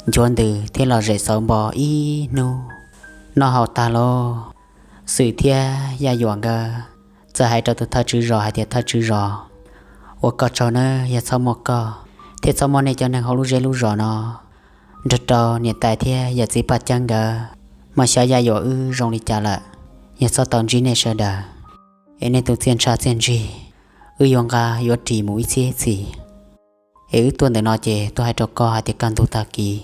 nchuav ntws thiab los zem xauv npo ib hnub. Noj haus tag lauj, Xwm thiab Yaj Yuam nkawd txawm hais rau tus thawj tswv zos hais tias, thawj tswv zos, ua koj tsaug nawb, yog txhob muaj koj thiab txhob muaj nej cov neeg hauv lub zej lub zos no nrog rau niam tais thiab yawm txiv Paj Ceeb nkawd, mas xyov Yaj Yuam wb zoo li cas lawm, yog txhob tau ntsib nej sawv daws, es nej tus txiaj ntsha txiaj ntsig wb yuav nqa yuav ris mus ib txhiab txhis. Es wb tuaj ntawm no ces tuaj hais rau koj hais tias kaj ntug tag kis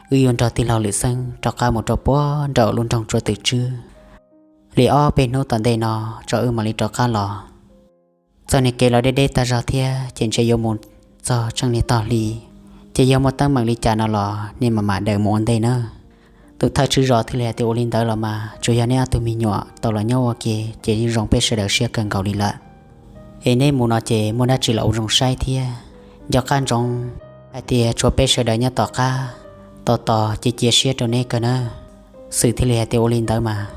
wb yuav nrog tij laug Lwm Xeeb rov qab mus rau puag nraum lub nroog Tsua Twm Tswb li ob peb hnub tom ntej no tso wb mam li rov qab los. Txoj niag kev los deb deb tag zog thiab ces ntshe yuav mus txog tsheej niag tog hli, ces yog muaj teeb meem li cas no los nej mam mam daws mus ua ntej nawb. Tus thawj tswv zos thiaj li hais tias, ua li ntawd los mas tsuas yog neb ob tug me nyuam tau los nyob ua ke ces yeej zoo peb sawv daws siab kawg nkaus li lawm. Es neb mus no ces muaj dab tsi los ua zoo saib thiab, nco qab ntsoov hais tias tshuav peb sawv daws nyob tom qab tos tos cia cia siab rau neb kawg nawb. Xwm thiaj li hais tias, ua li ntawd mas.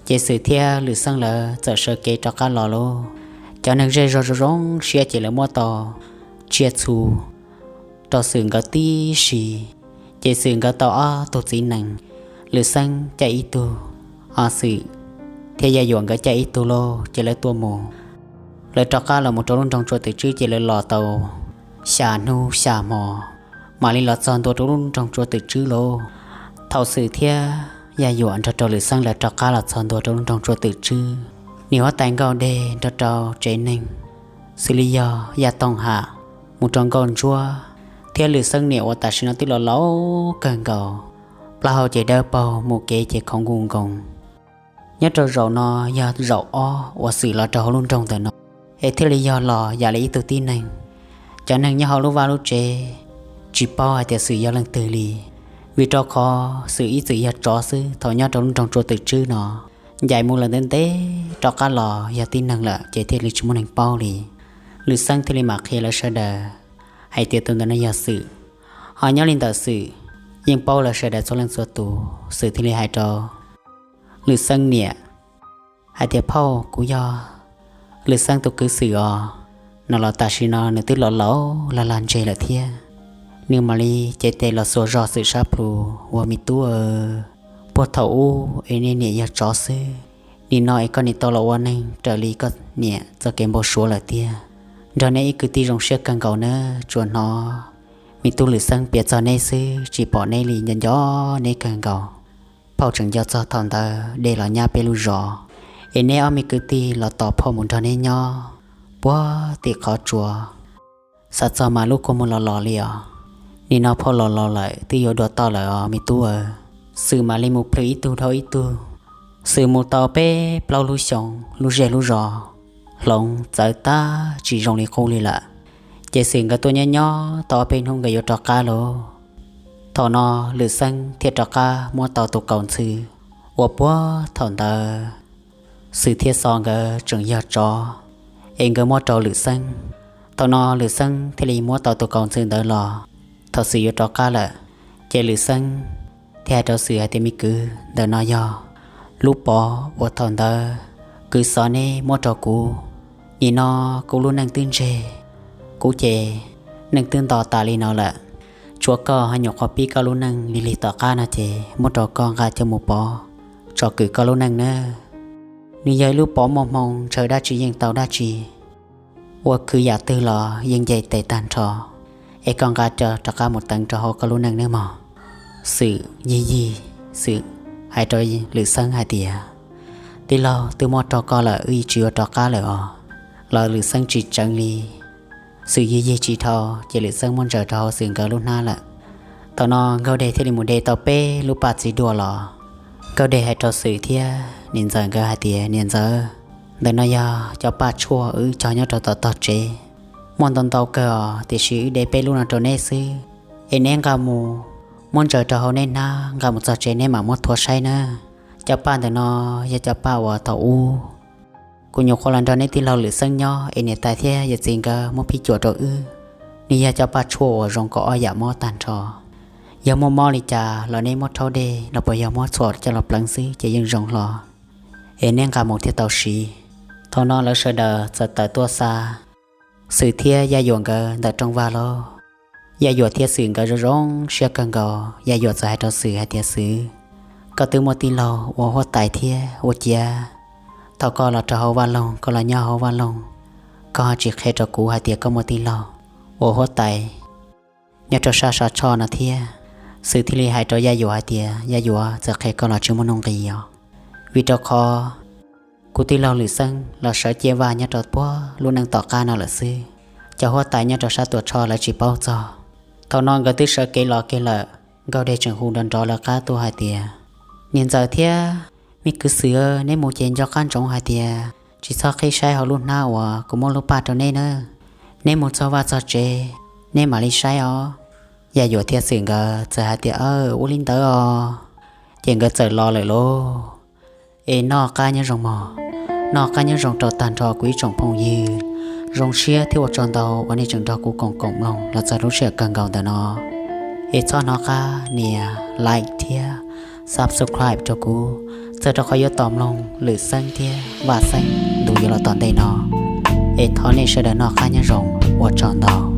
Ces Xwm thiab Lwm Xeeb lawv txawm sawv kev rov qab los lauj. Cov neeg zej zog zoo zoo siab ces lawv muab tau tsiaj txhu rau Xwm nkawd tib si. Ces Xwm nkawd tau ob tug txiv nees, Lwm Xeeb caij ib tug, ho Xwm thiab Yaj Yuam nkawd caij ib tug lauj, ces lawv tuaj mus. Lawv rov qab los mus rau lub nroog Tsua Twm Tswb ces lawv los tau xya hnub xya hmo mam li los txog ntua rau lub nroog Tsua Twm Tswb lauj. Thaum Xwm thiab Yaj Yuam nrog rau Lwm Xeeb lawv rov qab los txog ntua rau lub nroog Tsua Twm Tswb, niam huab tais Nkauj Dej nrog rau tsev neeg xws li yog Yaj Tooj Ham mus rau Nkauj Ntsuab, thiab Lwm Xeeb niam uas tam sim no twb los laus kawg nkaus, plaub hau ces dawb paug mus kev ces khoov nkuj nkoos. Nyob rau zaum no yog zaum ob uas Xwm los rau hauv lub nroog ntawm no, es thiaj li yog los yam li ib tug tib neeg. Cov neeg nyob hauv lub vaj lub tsev tsis paub hais tias Xwm yog leej twg li, vim rau qhov Xwm ib txwm yog tsov xwb, thaum nyob rau lub nroog Tsua Twm Tswb no, ncaim mus lawm ntev ntev rov qab los yog tib neeg lawm ces thiaj li tsis muaj neeg paub li. Lwm Xeeb thiaj li mam qhia lawv sawv daws hais tias tus ntawm no yog Xwm. Ho nyob li ntawm Xwm yeej paub lawv sawv daws txhua leej txhua tus. Xwm thiaj li hais rau Lwm Xeeb niam hais tias, phauj, kuv yog Lwm Xeeb tus kwv Xwm os. No los tam sim no nws twb los laus lag lag ntseg lawm thiab, nws mam li cev tes los xuas zog Xwm sab plhu, ua, me tub, puag thaum ub es nej niam yog tsov xwb, nim no es koj niam tau los ua neeg raws li koj niam txoj kev npau suav lawm tiag. Nrog neb ib kwv tij zoo siab kawg nkaus nawb, tsuas hnov me tub Lwm Xeeb piav txog neb xwb, tsis pom neb li, nco nco neb kawg nkaus. Phauj tseem nco txog thaum ntawd dej los nyab peb lub zos, es neb ob me kwv tij los tos phauj mus nrog neb nyob puag tim qhov tsua. Xav txog mas lub kua muag los los li os. Nim no phauj los los lawm, twb yuav dua toj lawm os me tub aw. Xwm mam li mus plhws ib tug dhau ib tug. Xwm mus tau peb plaub lub xyoos, lub zej lub zos hloov txawv tag tsis zoo li qub li lawm. Ces Xwm nkawd tuaj nyob nyob tau ob peb hnub nkawd yuav rov qab lauj. Thaum no Lwm Xeeb thiaj rov qab muab tau tus kaus ntxhw uas puag thaum ntawd Xwm thiab Xos nkawd tseem yog tsov es nkawd muab rau Lwm Xeeb. Thaum no Lwm Xeeb thiaj li muab tau tus kaus ntxhw ntawd los. Thaum Xwm yuav rov qab lawm, ces Lwm Xeeb thiaj hais rau Xwm hais tias, me kwv, ntawm no yog lub pov uas thaum ntawd kwv Xos neb muab rau kuv. Nim no kuv lub neej twb ntseg, kuv ces neej twb nto tas li no lawm. Tshuav koj ho nyuam qhuav pib koj lub neej li lig tom qab no ces muab rau koj nqa coj mus pov tsom kwm koj lub neej nawb. Nws yog ib lub pov muaj hmoo, ntshaw dab tsi yeej tau dab tsi, ua kwv yam twg los yeej nce tes tag nrho, es koj nqa coj rov qab mus teev rau hauv koj lub neej nawb mog. Xwm yig yig, Xwm hais rau Lwm Xeeb hais tias, tij laug, twb muab rau koj lawm, wb tsis yuav rov qab lawm os. Los Lwm Xeeb tsis tseev li. Xwm yig yig tsis dhau ces Lwm Xeeb muab ntsaws rau hauv Xwm nkawd lub hnab lawm. Thaum no Nkauj Dej thiaj li mus de tau peb lub paj txiv duav los. Nkauj Dej hais rau Xwm thiab niam ntxawm nkawd hais tias, niam ntxawm, ntawm no yog cov paj tshuaj wb cog nyob rau tom tog tsev, muaj ntau ntau kawg os, tiam sis wb de peb lub no rau neb xwb, es neb nqa mus muab ntsaws rau hauv neb hnab, nqa mus txog tsev neb mam muab thuav saib nawb. Cov paj ntawm no yog cov paj uas thaum ub kuv nyuam qhuav los nrog neb tij laug Lwm Xeeb nyob es niam tais thiab yawm txiv nkawd muab phij cuam rau wb. Nws yog cov paj tshuaj uas zoo kom ob yam mob tag nrho. Yog muaj mob li cas los neb muab rhaub dej los puas yog muab txhuam coj los pleev xwb ces yeej zoo hlo. Es neb nqa mus thiaj tau siv. Thaum no lawv sawv daws txawm tawm tuaj xa Xwm thiab Yaj Yuam nkawd ntawm rooj vag lauj. Yaj Yuam thiab Xwm nkawd zoo zoo siab kawg nkaus. Yaj Yuam txawm hais rau Xwm hais tias, Xwm, koj twb muaj tij laug ua huab tais thiab ua ciav, thaum koj los rau hauv vaj loog, koj los nyob hauv vaj loog, koj ho tsis qhia rau kuv hais tias koj muaj tij laug ua huab tais nyob rau sab Sav Tshoj no thiab. Xwm thiaj li hais rau Yaj Yuam hais tias, Yaj Yuam, txawm qhia koj los tsis muaj nuj nqis os, vim rau qhov kuv tij laug Lwm Xeeb los sawv ciaj vaj nyob rau puag lub neej tom qab no lawm xwb. Cov huab tais nyob rau sab Tuam Tshoj lawv tsis paub txog. Thaum no nkawd twb sawv kev los kiag lawm, Nkauj Dej tseem hu nrov nrov lawv qab tuaj hais tias, niam ntxawm thiab me kwv Xwm, neb mus ces nco qab ntsoov hais tias tsis txhob qhib saib hauv lub hnab uas kuv muab lub paj rau neb nawb. Neb mus txog vaj txog tsev, neb mam li saib os. Yaj Yuam thiab Xwm nkawd txawm hais tias, aw, ua li ntawd os. Ces nkawd txawm los lawm lauj. Es noj qab nyob zoo mog. Noj qab nyob zoo rau tag nrho kuv ib tsoom phooj ywg. Zoo siab thiab ua tsaug ntau uas nej tseem nrog kuv koom koom mloog los txog lub sij hawm kawg nkaus ntawm no. Es txhob hnov qab nias like thiab subscribe rau kuv, txawm rau qhov yuav tos mloog Lwm Xeeb thiab Vaj Xeeb ntu yuav los tom ntej no. Es thov nej sawv daws noj qab nyob zoo, ua tsaug ntau.